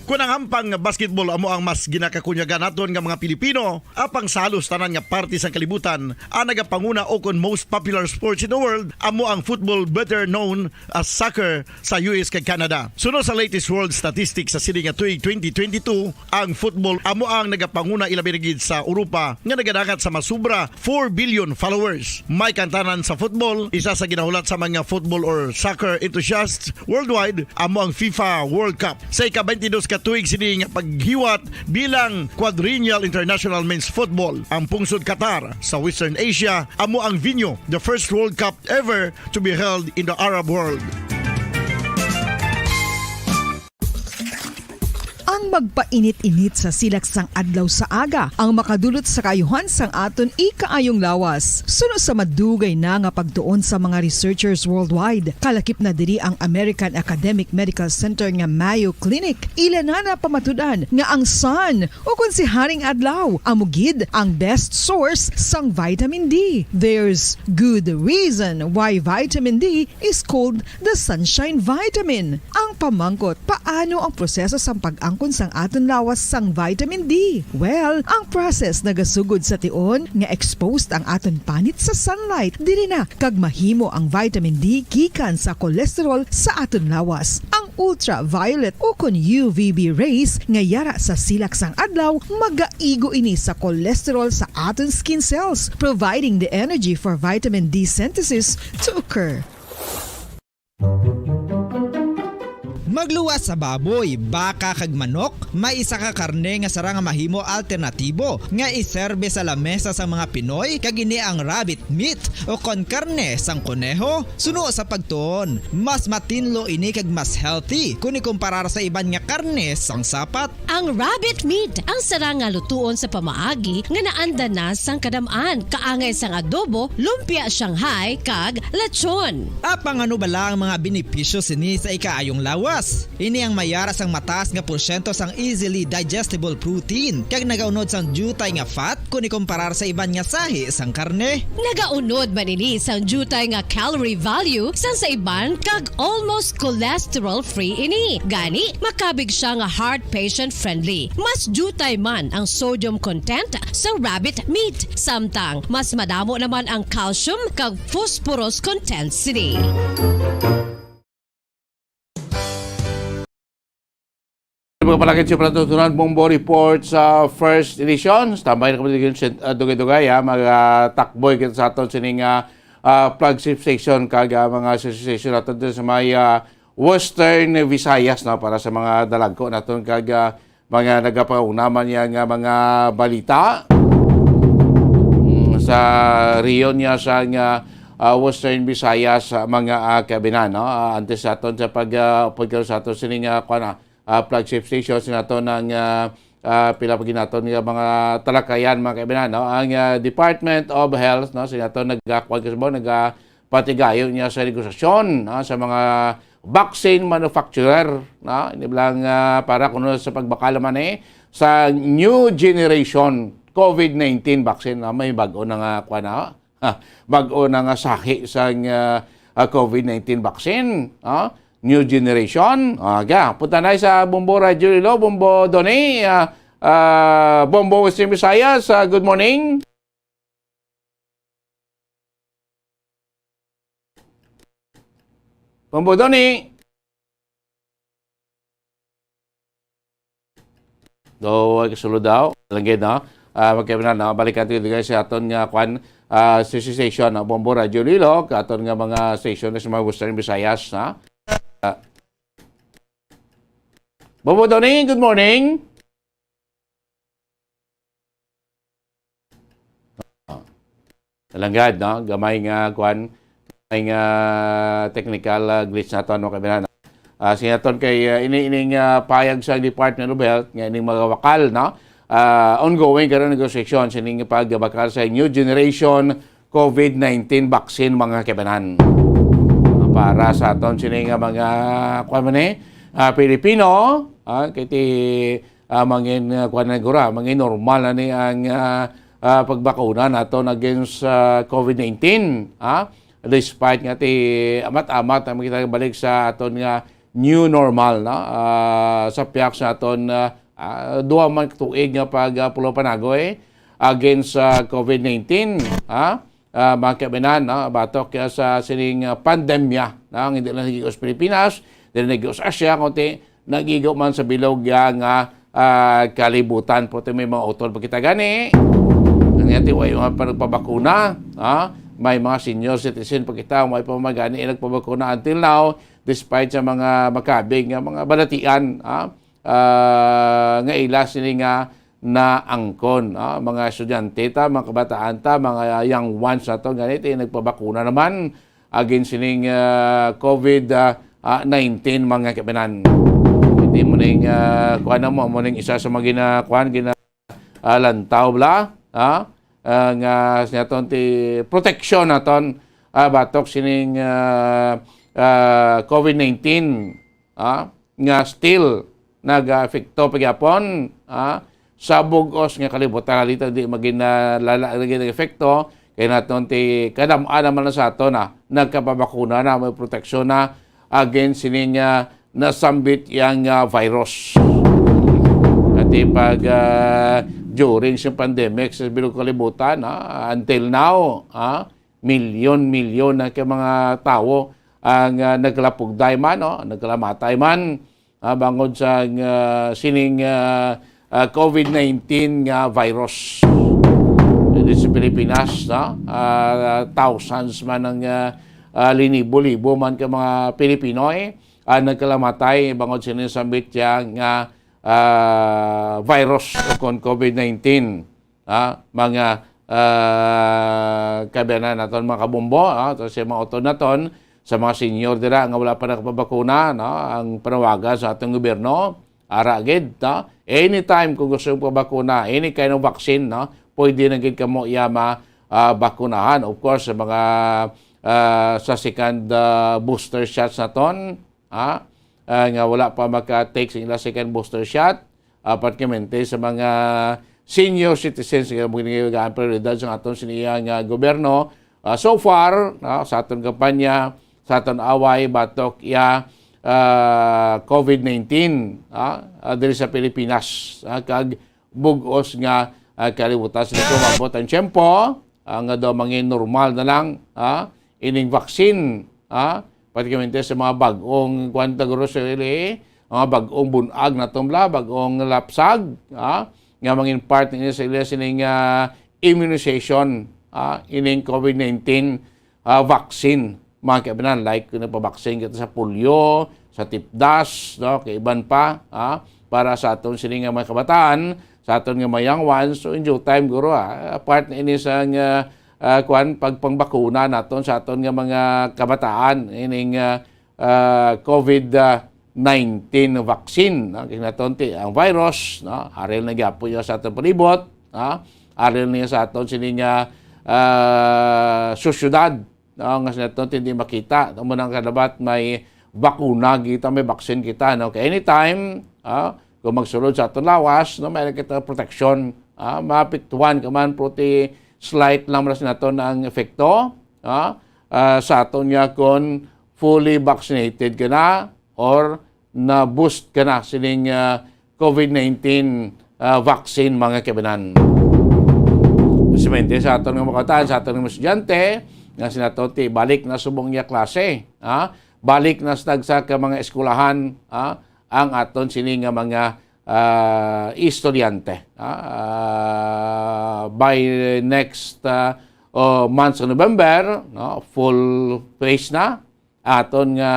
Kon ang hampang nga basketball amo ang mas ginakakunyagan naton nga mga Pilipino, apang sa halos tanan nga parte sang kalibutan, ang nagapanguna o kon most popular sports in the world amo ang football, better known as soccer, sa U S kag Canada. Suno sa latest world statistics sa sini nga tuig twenty twenty-two, ang football amo ang nagapanguna, ilabi na gid sa Europa nga nagadangat sa masubra four billion followers. May kantanan sa football, isa sa ginahulat sa mga football or soccer enthusiasts worldwide amo ang FIFA World Cup. Sa ika-twenty-dos ka tuig sini nga paghiwat bilang Quadrennial International Men's Football, ang pungsod Qatar sa Western Asia amo ang venue, the first World Cup ever to be held in the Arab world. Ang magpainit-init sa silak sang adlaw sa aga ang makadulot sa kaayuhan sang aton ikaayong lawas. Suno sa madugay na nga pagtuon sa mga researchers worldwide, kalakip na diri ang American Academic Medical Center nga Mayo Clinic. Ila na napamatud-an nga ang sun, o kon si Haring Adlaw, amo gid ang best source sang vitamin D. There's good reason why vitamin D is called the sunshine vitamin. Ang pamangkot, paano ang proseso sang pag-angkon sang aton lawas sang vitamin D? Well, ang process nagasugod sa tion nga exposed ang aton panit sa sunlight, diri na kag mahimo ang vitamin D gikan sa cholesterol sa aton lawas. Ang ultraviolet ukon U V B rays nga yara sa silak sang adlaw, magaigo ini sa cholesterol sa aton skin cells, providing the energy for vitamin D synthesis to occur. Magluwas sa baboy, baka kag manok, may isa ka karne nga sarang nga mahimo alternatibo nga iserbe sa lamesa sang mga Pinoy, kag ini ang rabbit meat o kon karne sang koneho. Suno sa pagtuon, mas matinlo ini kag mas healthy kon ikumparar sa iban nga karne sang sapat. Ang rabbit meat ang sarang nga lutuon sa pamaagi nga naanda na sang kadam-an, kaangay sang adobo, lumpia Shanghai, kag lechon. Apang ano bala ang mga benepisyo sini sa ikaayong lawas? Ini ang mayara sang mataas nga porsyento sang easily digestible protein, kag nagaunod sang diutay nga fat kon ikumparar sa iban nga sahi sang karne. Nagaunod man ini sang diutay nga calorie value sang sa iban kag almost cholesterol-free ini. Gani, makabig siya nga heart patient-friendly. Mas diutay man ang sodium content sang rabbit meat, samtang mas madamo naman ang calcium kag phosphorus content sini. Mga palakid sa Palatuntunan, Bombo Report sa first edition. Tambay na kami sa, ah, dugay-dugay, ha. Mag, ah, takboy kita sa aton sining, ah, ah, flagship station kag, ah, mga station nato dito sa may, ah, Western Visayas, no, para sa mga dalagko naton kag, ah, mga nagapauna man niya nga mga balita, mm, sa rehiyon niya sa nga, ah, Western Visayas, ah, mga, ah, kabinan, no? Ah, antes sa aton sa pag, ah, pagkaroon sa aton sining, ah, kuwan, ah, ah, flagship station, sa aton ang, ah, ah, pila pa ginaton nga mga talakayan, mga kaibigan, no? Ang, ah, Department of Health, no, sa aton nagkakuan, kasi ba, nagapatigayon niya sa negosasyon, no, sa mga vaccine manufacturer, no? Hindi lang, ah, para kuno sa pagbakal naman, eh, sa new generation COVID nineteen vaccine, no? May bago na nga, kuwan, no? Ha, bag-o na nga sahi sang, ah, ah, COVID nineteen vaccine, ah, new generation. Ah, ga, punta na sa Bombo Radyo Iloilo, Bombo Donny, ah, ah, Bombo Western Visayas, ah, good morning. Bombo Donny. Do, ay kasulod daw. Lang gid, no? Ah, magkaibanan, no? Balikan to, guys, sa aton nga, kwan, ah, station, no? Bombo Radyo Iloilo, aton nga mga station sa mga Western Visayas, no? Ah. Bombo Donny, good morning. Nalanggad, no? Gamay nga, kwan, gamay nga technical, ah, glitch naton, no? Kaibanan, no? Ah, sa aton kay, ah, ini, ining, ah, payag sa Department of Health, nga ining mga bakal, no? Ah, ongoing karon negosasyon sining pagbakal sa new generation COVID nineteen vaccine, mga kaibanan. Para sa aton sini nga mga, kwan man, eh, ah, Pilipino, ah, kay ti, ah, mangin, ah, kwan na gura, mangin normal na ni ang, ah, ah, pagbakuna naton against, ah, COVID nineteen, ah. Despite nga ti amat-amat ang makita balik sa aton nga new normal, no? Ah, sa pihak sa aton, ah, ah, duha man ka tuig nga pag, ah, pulo panagoy against sa COVID nineteen, ha? Ah, mga kaibanan, no? Batok kaya sa sining, ah, pandemya, no? Ang hindi lang nagigo sa Pilipinas, dili nagigo sa Asia, kundi nagigo man sa bilog ya nga, ah, kalibutan. Puti may mga utod pa kita gani. Ang yati, way mga pa nagpabakuna, ha? May mga senior citizen pa kita, way pa magani nagpabakuna until now, despite sa mga makabig nga mga balatian, ha? Ah, nga ila sini nga naangkon, ah, mga estudyante ta, mga kabataan ta, mga young ones nato, gani ti nagpabakuna naman against sining, ah, COVID, ah, ah, nineteen, mga kaibanan. Iti mo ning, ah, kuan na mo, mo ning isa sa mga gina-, kuan, gina-, ah, lantaw bala, ah, ah, nga sa naton ti protection naton, ah, batok sining, ah, ah, COVID nineteen, ah, nga still nag-aapekto pa gyapon, ah, sa bug-os nga kalibutan. Dito di magin, ah, lala lagi ang epekto kay naton ti kadam-an naman na sa aton, ah, nagkapabakuna na, may proteksyon na against sining, ah, nasambit yang, ah, virus. Ati pag, ah, during sa pandemic sa bilog kalibutan, ah, until now, ah, milyon-milyon na kay mga tawo, ang, ah, nagkalapugday man, no? Nagkalamatay man, ah, bangod sa, ah, sining, ah, ah, COVID nineteen nga virus. Diri sa Pilipinas, no? Ah, thousands man ang, ah, ah, linibo-libo man ka mga Pilipino, eh, ang nagkalamatay bangod sining sambit siya nga, ah, virus o kon COVID nineteen. Ah, mga, ah, kaabyanan naton, mga kabombo, ah, to sa mga utod naton, sa mga senior dira nga wala pa nakapabakuna, no, ang panawagan sa atong gobyerno, ara gid, no? Anytime kung gusto mo pabakuna, any kind of vaccine, no, pwede na gid kamo iya ma, ah, bakunahan. Of course, sa mga, ah, sa second, ah, booster shots naton, ha, ah, nga wala pa maka-take sa ila second booster shot, ah, particularmente sa mga senior citizens nga mga ginagaan prioridad sa aton siniya nga gobyerno. Ah, so far, ah, sa aton kampanya, sa aton away batok iya, ah, COVID nineteen, ah, ah, diri sa Pilipinas, ah, kag bug-os nga, ah, kalibutan. Sa umabot ang tiyempo, ah, nga daw mangin normal na lang, ah, ining vaccine, ah, particularmente sa mga bag-ong, kuwan ta guro sa ili, mga bag-ong bunag na tumla, bag-ong lapsag, ah, nga mangin part nila sa ila sining, ah, immunization, ah, ining COVID nineteen, ah, vaccine, mga kaibanan, like kung nagpabaksin kita sa polio, sa tipdas, no, kay iban pa, ah, para sa aton sini nga mga kabataan, sa aton nga mga young ones, so in due time, guro, ah, part na ini sa nga, ah, kuwan, pagpangbakuna naton sa aton nga mga kabataan, ining, ah, ah, COVID, ah, nineteen vaccine, no? Kay naton ti ang virus, no? Aril na gyapon niya sa aton palibot, no? Aril niya sa aton sini nga, ah, sosyedad, no? Nga sa naton ti hindi makita. Amo nang kadapat may bakuna kita, may vaccine kita, no? Kay anytime, ah, kung magsulod sa aton lawas, no, may kita proteksyon, ah, maapektuhan ka man, pero ti slight lang man sa naton ang epekto, ah, ah, sa aton nga kung fully vaccinated ka na or na-boost ka na sining, ah, COVID nineteen, ah, vaccine, mga kaibanan. Precisamente sa aton nga mga kabataan, sa aton nga mga estudyante, nga sa naton ti balik na subong niya klase, ah, balik na sa tagsa ka mga eskwelahan, ah, ang aton sini nga mga, ah, estudyante, ah, ah, by next, ah, oh, month sa November, no, full phase na aton nga,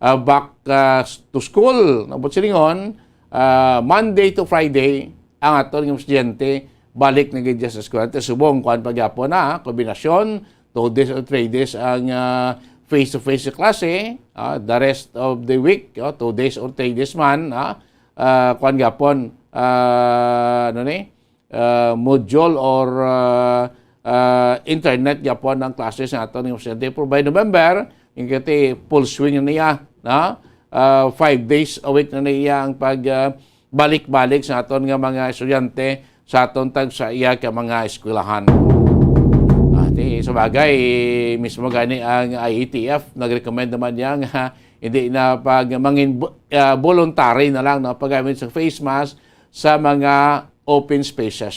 ah, back, ah, to school, no, but silingon, ah, Monday to Friday, ang aton nga estudyante balik na gid sa eskwela. Subong kuan pa gyapon na, kombinasyon, two days or three days ang, ah, face-to-face klase, ah, the rest of the week, oh, two days or three days man, ah, ah, kuan gyapon, ah, ano ni, ah, module or, ah, ah, internet gyapon ang classes naton nga estudyante. Pero by November, yung kati full swing na niya, no? Ah, five days a week na niya ang pag, ah, balik-balik sa aton nga mga estudyante sa aton tag sa iya ka mga eskwelahan. Ah, ti, sa bagay, mismo gani ang I A T F nag-recommend naman niya nga hindi na pag mangin bu-, ah, voluntary na lang, no, paggamit sa face mask sa mga open spaces.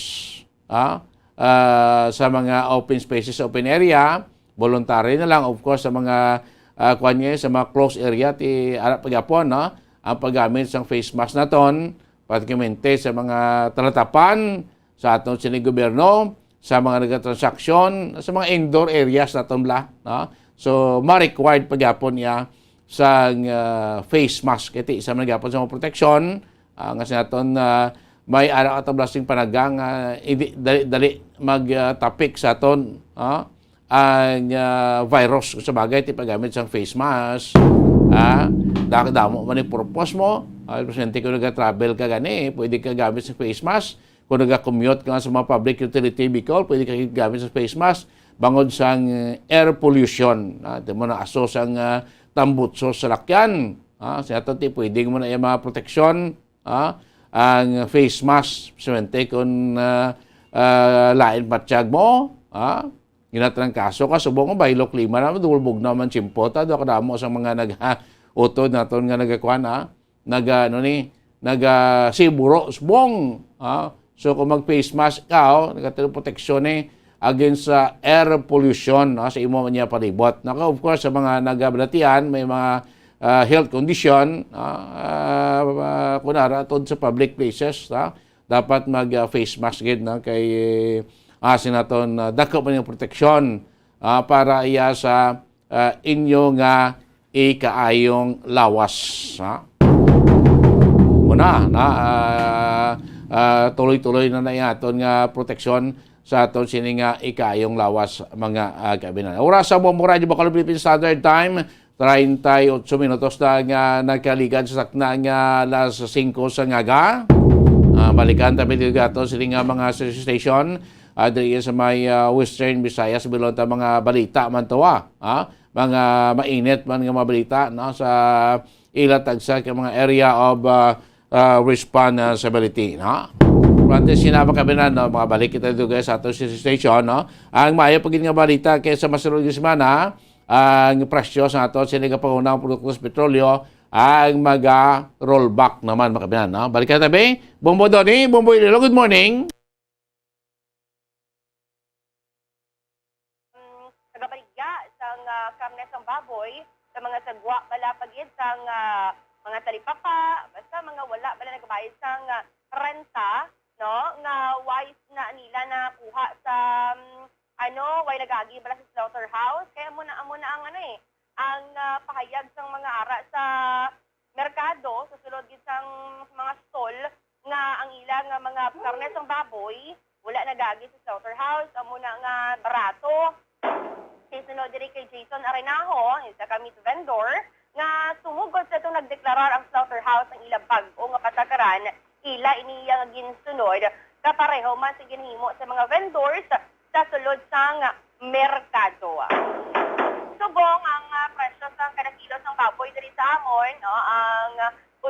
Ah, ah, sa mga open spaces, open area, voluntary na lang, of course, sa mga, ah, kuwan niya, sa mga closed area, ti ara pagyapon, no? Ang paggamit sang face mask naton, particularmente sa mga talatapan sa aton sini gobyerno, sa mga nagatransaksyon, sa mga indoor areas naton bla, no? So, ma-required pagyapon niya sang, ah, face mask. Iti isa man gyapon sa mga proteksyon, ah, nga sa naton, ah, may ara ka tablasing panagang, ah, hindi dali, dali mag, ah, tapik sa aton, ah, ang, ah, virus. Sa bagay, ti paggamit sang face mask, ah, da-, damo man yung purpose mo. Ah, presidente, kung nag-travel ka gani, pwede ka gamit sa face mask. Kung nag-commute ka sa mga public utility vehicle, pwede ka gamit sa face mask. Bangod sang air pollution, ah, di mo na aso sang, ah, tambutso sa lakyan. Ah, sa ato ti, pwede mo na yung mga proteksyon, ah, ang face mask, suwente kung, ah, ah, lain patsyag mo, ah, ginatrangkaso ka, subong mo, bahilok lima na, dulbog naman tsimpo, ta, do kadamo sa mga nag-, ha, utod naton nga nagakuan, ah, naga, ano ni, naga siburo, subong, ah. So, kung mag-face mask ka, oh, nagkatulong proteksyon eh, against sa air pollution, no, sa imo niya palibot. Nako, of course, sa mga nagabalatian, may mga, ah, health condition, no, ah, ah, kunara tod sa public places, no, dapat mag, ah, face mask gid, no, kay, ah, sinaton, ah, dako man yung proteksyon, ah, para iya sa, ah, inyo nga ikaayong lawas, ha? Muna na, ah, ah, tuloy-tuloy na na aton nga proteksyon sa aton sini nga ikaayong lawas, mga, ah, kaibigan. Oras sa Bombo Radyo Bacolod, Philippine Standard Time, treinta y ocho minutos na nga nagkaligan sa sakna nga alas singko sa ngaga. Ah, balikan ta, Piligato, sini nga mga station, ah, diri sa may, ah, Western Visayas, bilon ta mga balita man to, ah, ah, mga mainit man nga mga balita, no, sa ila tagsa ka mga area of, ah, ah, responsibility, no? Pero antes sina, mga kaibigan, no, makabalik kita dito, guys, sa ato sa station, no? Ang maayo pa gid nga balita kay sa masunod nga semana, ang presyo sa ato sini nga pangunang produkto sa petrolyo ang maga rollback naman, mga kaibigan, no? Balikan tabi, Bombo Donny, Bombo Iloilo, good morning. Mm, nagabaligya sang, ah, karne sang baboy sa mga sagwa bala pa gid sang, ah, mga talipapa, basta mga wala bala nagabayad sang, ah, renta, no, nga wais na nila nakuha sa, mm, ano, way nagagi bala sa slaughterhouse. Kaya amo na, amo na ang, ano, eh, ang, ah, pahayag sang mga ara sa merkado, sa sulod gid sang mga stall, nga ang ila nga mga karne sang baboy wala nagagi sa slaughterhouse, amo na nga barato. Kay suno diri kay Jason Arenaho, isa ka meat vendor, nga sumugod sa itong nagdeklarar ang slaughterhouse ang ila bag-o nga patakaran, ila ini iya nga ginsunod, kapareho man sa ginhimo sa mga vendors sa sulod sang merkado. Subong ang, ah, presyo sang kada kilo sang baboy diri sa amon, no, ang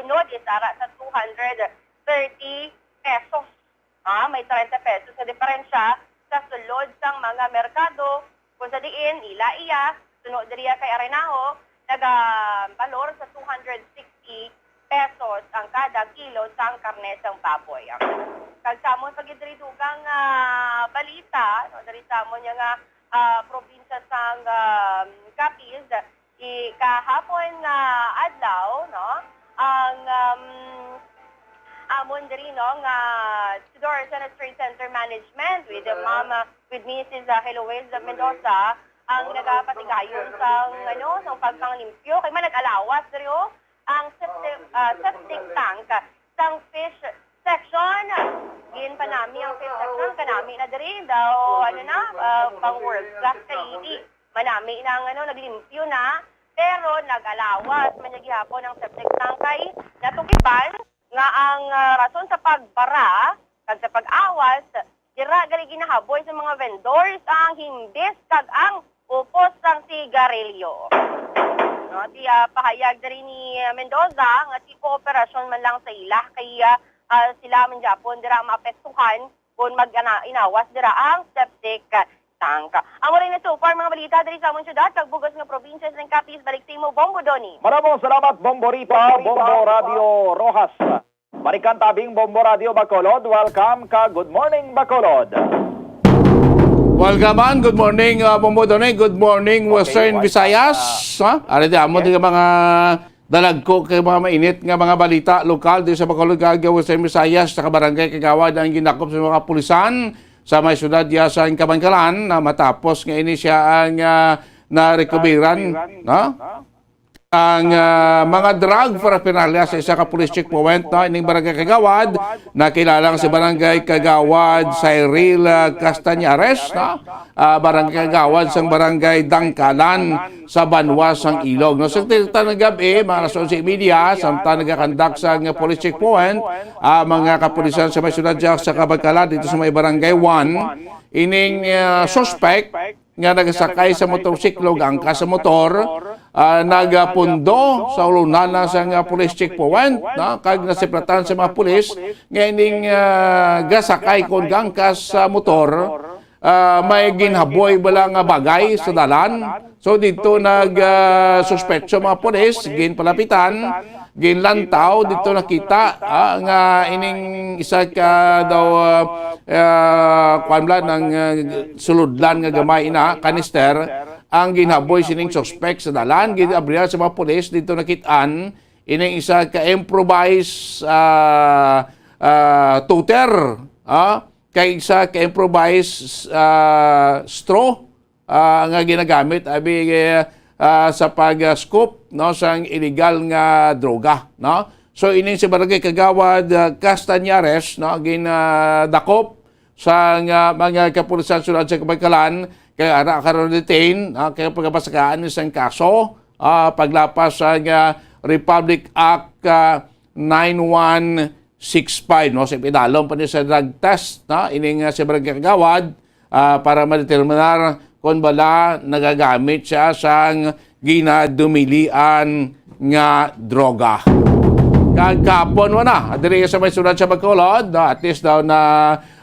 unod is ara sa two hundred thirty pesos. Ah, may treinta pesos sa diferensya sa sulod sang mga merkado, kung sa diin ila iya, suno diriya kay Arenaho, nagabalor sa two hundred sixty pesos ang kada kilo sang karne sang baboy. Kag sa amon pa gid diri dugang, ah, balita, no, diri sa amon nga, ah, probinsya sang, ah, Capiz, i-, kahapon nga adlaw, no, ang, um, amon diri, no, nga Sidor Senate Trade Center Management with the mama, with Missus, uh, Heloise Mendoza, ang nagapatigayon sang, ano, sang pagpanglimpyo. Kay man nag-alawas diri, oh, ang septic, ah, septic tank sang fish section. Ginpanami ang fish section, kanami na diri daw, ano na, ah, pang World Class kay ini. Manami na ang, ano, naglimpyo na, pero nag-alawas man niya gihapon ang septic tank kay natukiban nga ang, ah, rason sa pagbara kag sa pag-awas dira gali ginahaboy sa mga vendors ang himbis kag ang upos sang sigarilyo. No, ti, ah, pahayag diri ni Mendoza nga ti kooperasyon man lang sa ila kay, ah, ah, sila man gyapon dira maapektuhan kon mag-, ana-, inawas dira ang septic tank. Amo rin na so far mga balita diri sa among syudad kag bugos nga probinsya sa Capiz. Balik sa imo, Bombo Donny. Maramong salamat, Bombo Rita, Bombo Radio Rojas. Balikan tabing Bombo Radio Bacolod. Welcome ka Good Morning Bacolod. Welcome and good morning, uh, Bombo Donny. Good morning, Western Visayas. Ha? Ari di amo di mga dalagko kay mga mainit nga mga balita lokal di sa Bacolod kag Western Visayas. Sa kabarangay Kagawad ang ginakop sa mga kapulisan sa may syudad ya sa Kabankalan na matapos nga ini siya ang, ah, narekoberan, no? Ang, ah, mga drug paraphernalia sa isa ka police checkpoint, no? Ining barangay Kagawad, nakilalang si Barangay Kagawad Cyril, ah, Castañares, no? Ah, barangay Kagawad sang Barangay Dangkalan sa banwa sang Ilog. No, sa tirta ng gabi, mga alas onse y media, samtang nagakandak sa nga police checkpoint, ah, mga kapulisan sa may syudad sa Kabankalan, dito sa may Barangay one, ining, ah, suspect nga nagasakay sa motorsiklo, gangkas sa motor, ah, nagapundo sa ulunana sa nga police checkpoint, no? Kag nasiplatan sa mga pulis nga ining, ah, gasakay kon gangkas sa motor, ah, may ginhaboy bala nga bagay sa dalan. So, dito nag, ah, suspetso mga pulis, ginpalapitan, Ginlantaw dito nakita, ah, nga ining isa ka daw, ah, ah, kuwan bala, nang, ah, sulodlan nga gamay ina, kanister, ang ginhaboy sining suspek sa dalan. Ginabrihan sa mga pulis dito nakit-an ining isa ka improvise, ah, ah, toter, ah, kay isa ka improvise, ah, straw, ah, nga ginagamit abi, eh, ah, sa pag-scoop, no, sang illegal nga droga, no. So, ining si Barangay Kagawad, ah, Castañares, no, ginadakop sang, ah, mga kapulisan sulod sa Kabaykalan, kay ara karon detain, no, kay pagapasakaan ni sang kaso, ah, paglapas sa, ah, Republic Act, ah, nine one six five, no? Sa ipidalom pa ni sa drug test, no? Ining, ah, si Barangay Kagawad, ah, para madeterminar kung bala nagagamit siya sang ginadumilian nga droga. Kag kahapon, wala. Diri sa may sulod sa Bacolod, no? At least daw na,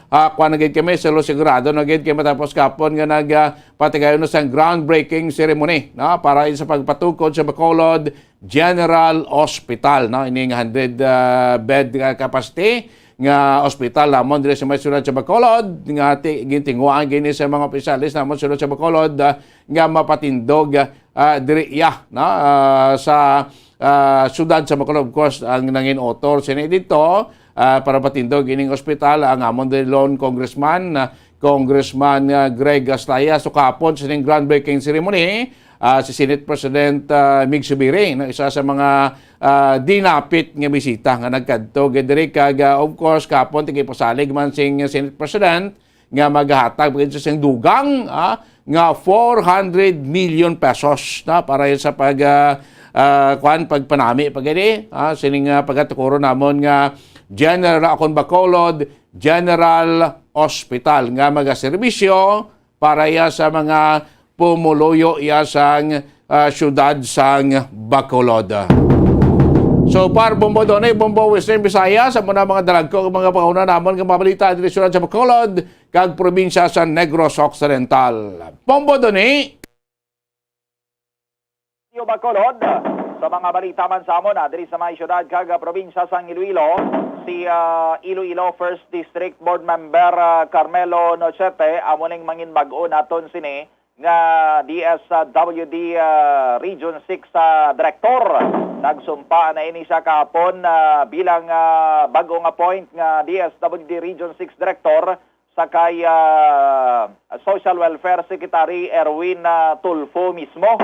ah, kuha na gid kami, sa sigurado na gid kay matapos kahapon nga nag, ah, patigayon na sang groundbreaking ceremony, no? Para sa pagpatukod sa Bacolod General Hospital, no? Ini nga hundred, ah, bed nga capacity nga ospital namon diri sa may siyudad sa Bacolod, nga ti-, gintinguhaan gini sa mga opisyalis namon siyudad sa Bacolod, ah, nga mapatindog, ah, diri iya, no? Ah, sa, ah, siyudad sa Bacolod, of course, ang nangin author sini dito, ah, para patindog ining ospital, ang amon diri lone congressman, ah, Congressman, ah, Greg Aslaya. So, kahapon sining groundbreaking ceremony, ah, si Senate President, ah, Mig Subiri, no, isa sa mga, ah, dinapit nga bisita nga nagkadto gid diri. Kag, ah, of course, kahapon, tigipasalig man sing Senate President nga maghatag pa gid sing dugang, ah, nga four hundred million pesos, no, para sa pag, ah, ah, kuwan, pagpanami pa gid, ah, sining, ah, pagkatukuron namon nga General Akon Bacolod General Hospital nga magaserbisyo para ya sa mga pumuluyo ya sang, ah, siyudad sang Bacolod. So far, Bombo Donny, Bombo Western Visayas, amo na mga dalagko, mga panguna namon nga mga balita diri siyudad sa Bacolod kag probinsya sa Negros Occidental. Bombo Donny. Yo Bacolod. Sa mga balita man sa amon, ah, diri sa may siyudad kag, ah, probinsya sang Iloilo, si, ah, Iloilo First District Board Member, ah, Carmelo Nochete, amo ning mangin bag-o naton sini nga D S W D, ah, Region six, ah, Director. Nagsumpa na ini siya kahapon, ah, bilang, ah, bag-ong appoint nga D S W D Region six Director sa kay, ah, Social Welfare Secretary Erwin, ah, Tulfo mismo.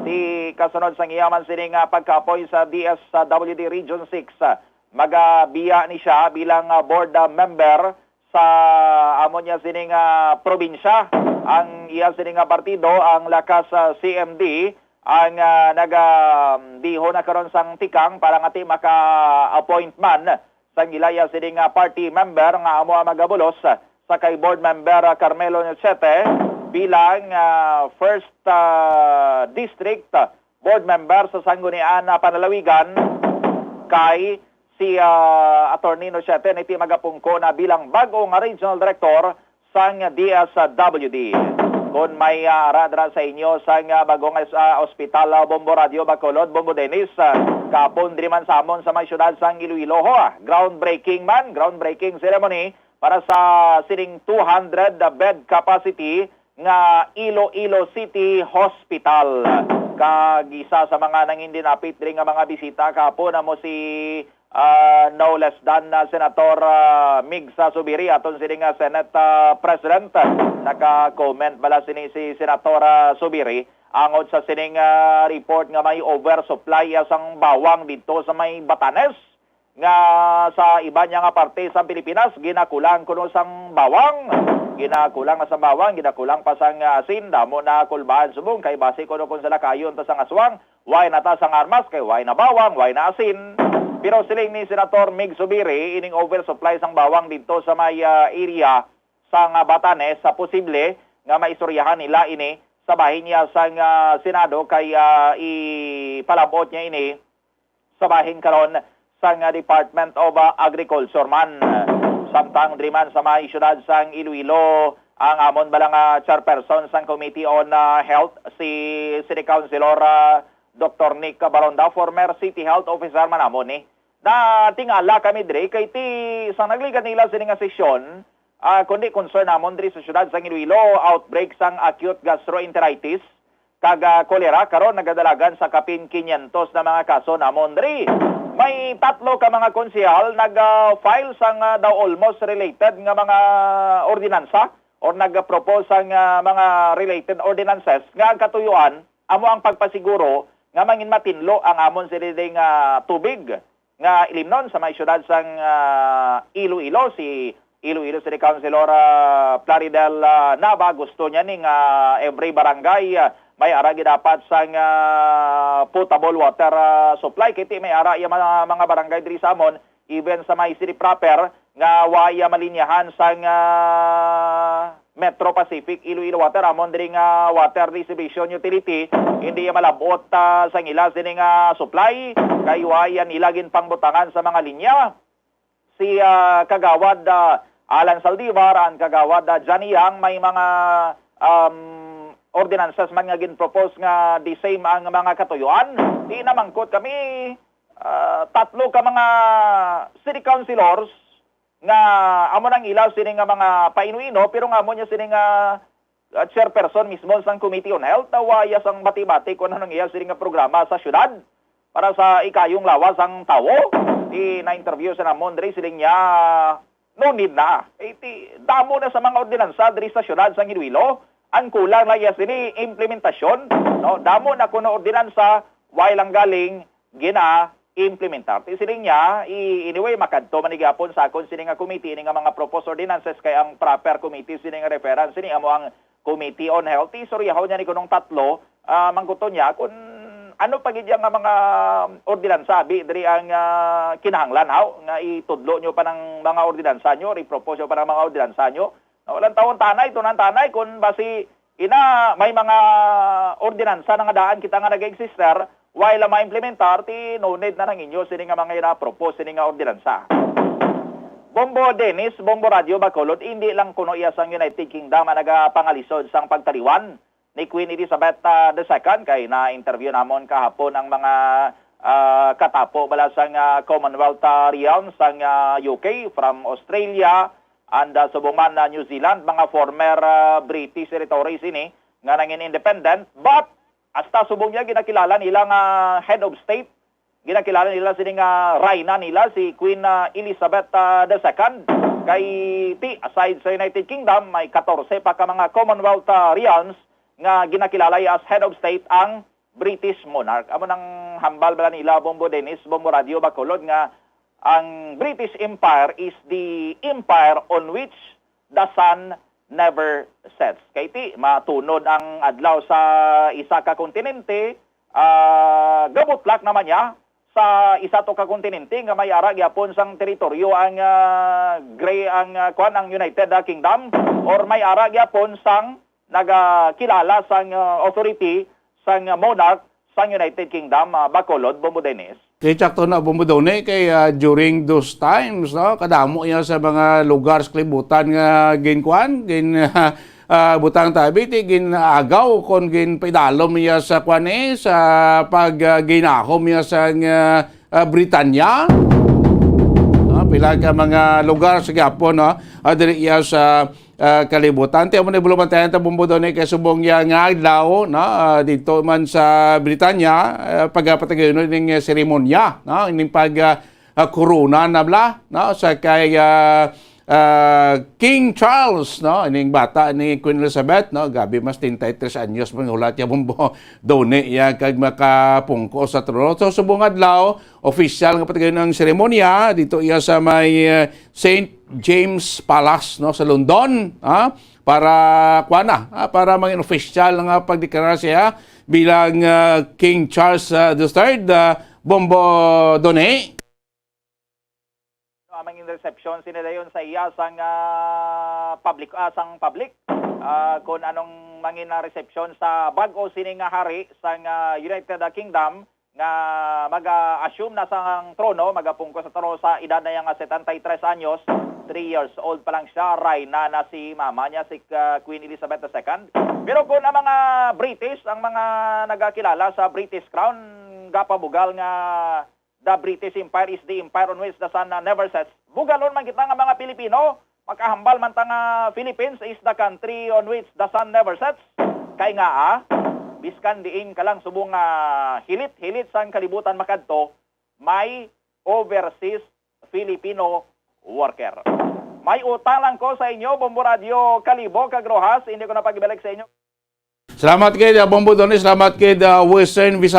Di kasunod sang iya man sini nga pagkapoy sa D S W D Region six, ah, magabiya ni siya bilang, ah, board, ah, member sa amo niya sini nga probinsya. Ang iya sini nga partido, ang Lakas, ah, C M D, ang, ah, naga, um, dihon na karon sang tikang para nga ti maka-appoint man sang ila iya sini nga party member nga amo ang magabulos sa kay board member, ah, Carmelo Nochete bilang, ah, first, ah, district board member sa Sangguniang, ah, Panlalawigan kay si, ah, Attorney Nochete na ti magapungko na bilang bag-o nga regional director sang D S W D. Kon may, ah, ara dira sa inyo sang, ah, bag-o nga, ah, ospital, ah, Bombo Radio Bacolod, Bombo Dennis, ah, kapon diri man sa amon sa may siyudad sang Iloilo, ho, ah, groundbreaking man, groundbreaking ceremony para sa sining two hundred bed capacity nga Iloilo City Hospital. Kag isa sa mga nangin dinapit diri nga mga bisita kahapon amo si, ah, no less than, ah, Senator, ah, Migs, ah, Zubiri, aton sini nga Senate, ah, President. Naka-comment bala sini si Senator, ah, Zubiri angod sa sining, ah, report nga may oversupply, ah, sang bawang didto sa may Batanes, nga sa iban niya nga parte sa Pilipinas ginakulang kuno sang bawang. Ginakulang na sa bawang, ginakulang pa sang, ah, asin, damo na kulbaan subong kay basi kuno kung sa lakayon ta sang aswang, way na ta sang armas kay way na bawang, way na asin. Pero siling ni Senator Mig Subiri, ining oversupply sang bawang didto sa may, ah, area sang, ah, Batanes, sa posible nga maistoryahan nila ini sa bahin niya sang, ah, Senado kay, ah, ipalabot niya ini sa bahin karon sang, ah, Department of, ah, Agriculture man. Samtang diri man sa may siyudad sang Iloilo, ang amon bala nga chairperson sang Committee on, ah, Health, si City Councilor, ah, Doktor Nick Baronda, former City Health Officer man namon ni. Natingala kami diri kay ti sa nagligad nila sini nga sesyon, ah, kundi concern namon diri sa siyudad sang Iloilo, outbreak sang acute gastroenteritis kag, ah, kolera. Karon nagadalagan sa kapin quinientos na mga kaso namon diri. May tatlo ka mga konsehal nag-file sang, ah, daw almost related nga mga ordinansa or nag-propose sang, ah, mga related ordinances nga ang katuyuan amo ang pagpasiguro nga mangin matinlo ang amon sini ding, ah, tubig nga ilimnon sa may siyudad sang, ah, Iloilo. Si Iloilo City Councilor, ah, Plaridel, ah, Nava, gusto niya ni nga every barangay, ah, may ara gid dapat sang, ah, potable water, ah, supply. Kay ti may ara iya mga, mga barangay diri sa amon, even sa may city proper, nga wa iya malinyahan sang, ah, Metro Pacific Iloilo Water, amon diri nga water distribution utility, hindi iya malab-ot, ah, sang ila sini nga supply, kay wa iya nila ginpangbutangan sa mga linya. Si, ah, Kagawad, ah, Alan Saldivar and Kagawad, ah, Johnny Yang, may mga, um, ordinances man nga ginpropose nga the same ang mga katuyoan. Di namangkot kami, ah, tatlo ka mga city councilors nga amo nang ila sini nga mga paino-ino, pero nga amo niya sini nga, ah, chairperson mismo sang Committee on Health, ah, wa iya sang bati-bati kung ano nang iya sini nga programa sa syudad para sa ikayong lawas sang tawo. Di na-interview sa namon diri, siling niya, no need na. Eh, ti, damo na sa mga ordinansa diri sa syudad sang Iloilo. Ang kulang na iya sini implementasyon, no? Damo na kuno ordinansa, way lang galing gina-implementar. Ti siling niya, i-, anyway, makadto man ni gyapon sa akon sini nga committee, ini nga mga proposed ordinances, kay ang proper committee sini nga reference sini amo ang Committee on Health. Ti istoryahon niya ni kunong tatlo, ah, mangkuton niya kung ano pa gid yang nga mga ordinansa, abi, diri ang, ah, kinahanglan, haw, nga itudlo nyo pa ng mga ordinansa nyo, repropose nyo pa ng mga ordinansa nyo. Na walang tawon tanay, tunan tanay, kung basi ina may mga ordinansa na nga daan kita nga nag-exister, while ma-implementar, ti no need na nang inyo sini nga mga ina-propose sini nga ordinansa. Bombo Dennis, Bombo Radio Bacolod, hindi lang kuno iya sang United Kingdom ang nagapangalisod sang pagtaliwan ni Queen Elizabeth, ah, the second, kay na-interview namon kahapon ang mga, ah, katapo bala sang, ah, Commonwealth, ah, realm sang, ah, U K, from Australia, and, ah, subong man, ah, New Zealand, mga former, ah, British territories ini nga nangin independent, but hasta subong niya ginakilala nila nga head of state, ginakilala nila sini nga rayna nila, si Queen, ah, Elizabeth, ah, the second. Kay ti, aside sa United Kingdom, may katorse pa ka mga Commonwealth, ah, realms nga ginakilala as head of state ang British monarch. Amo nang hambal bala nila, Bombo Dennis, Bombo Radio Bacolod, nga ang British Empire is the empire on which the sun never sets. Kay ti, matunod ang adlaw sa isa ka kontinente, ah, gabutlak naman niya sa isa to ka kontinente nga may ara gyapon sang teritoryo ang, ah, gray, ang, ah, kwan, ang United, ah, Kingdom, or may ara gyapon sang nagakilala sang, ah, authority sang, ah, monarch sang United Kingdom, ah, Bacolod, Bombo Dennis. Kay sakto na, Bombo Doni, kay, ah, during those times, no, kadamo iya sa mga lugar sa kalibutan nga ginkuan, gin, ah, butang tabi, ti gin-agaw kon ginpaidalom iya sa kuan, eh, sa pag, ah, ginahom iya sa, ah, ah, Britanya. No, pila ka mga lugar sa gihapon, no, ah, diri iya sa, ah, kalibutan. Ti amo ni bulumantayan ta, Bombo Doni, kay subong iya nga adlaw, no, ah, dito man sa Britanya, ah, pagapatagayunon ning seremonya, no, ining pag, ah, ah, korona na bala, no, sa kay, ah, ah, King Charles, no, ining bata ni Queen Elizabeth, no, gabi mas treinta y tres anyos man hulat ya, Bombo Doni, ya kag makapungko sa trono. So, subong adlaw, opisyal nga patagayon ang seremonya dito iya sa may, eh, Saint James Palace, no, sa London, ha, para, kuan na, ha, para mangin opisyal nga pagdeklara siya bilang, ah, King Charles, ah, the third, ah, Bombo Doni. Ang mangin resepsyon sini dayon sa iya sang, ah, public, ah, sang public. Ah, kung anong mangin, ah, resepsyon sa bag-o sini nga hari sang, ah, United, ah, Kingdom, nga mag-assume na sang trono, magapungko sa trono sa edad na iya nga setenta y tres anyos, three years old pa lang siya, rayna na si mama niya, si, ah, Queen Elizabeth the second. Pero kung ang mga British, ang mga nagakilala sa British Crown, gapabugal nga the British Empire is the empire on which the sun never sets, bugalon man kita nga mga Pilipino, makahambal man ta nga Philippines is the country on which the sun never sets. Kay nga, ah, biskan diin ka lang subong nga hilit-hilit sang kalibutan makadto, may overseas Filipino worker. May utang lang ko sa inyo, Bombo Radyo Kalibo kag Rojas, hindi ko na pagibalik sa inyo. Salamat kay, uh, Bombo Donny, salamat kay, uh, Western Visayas.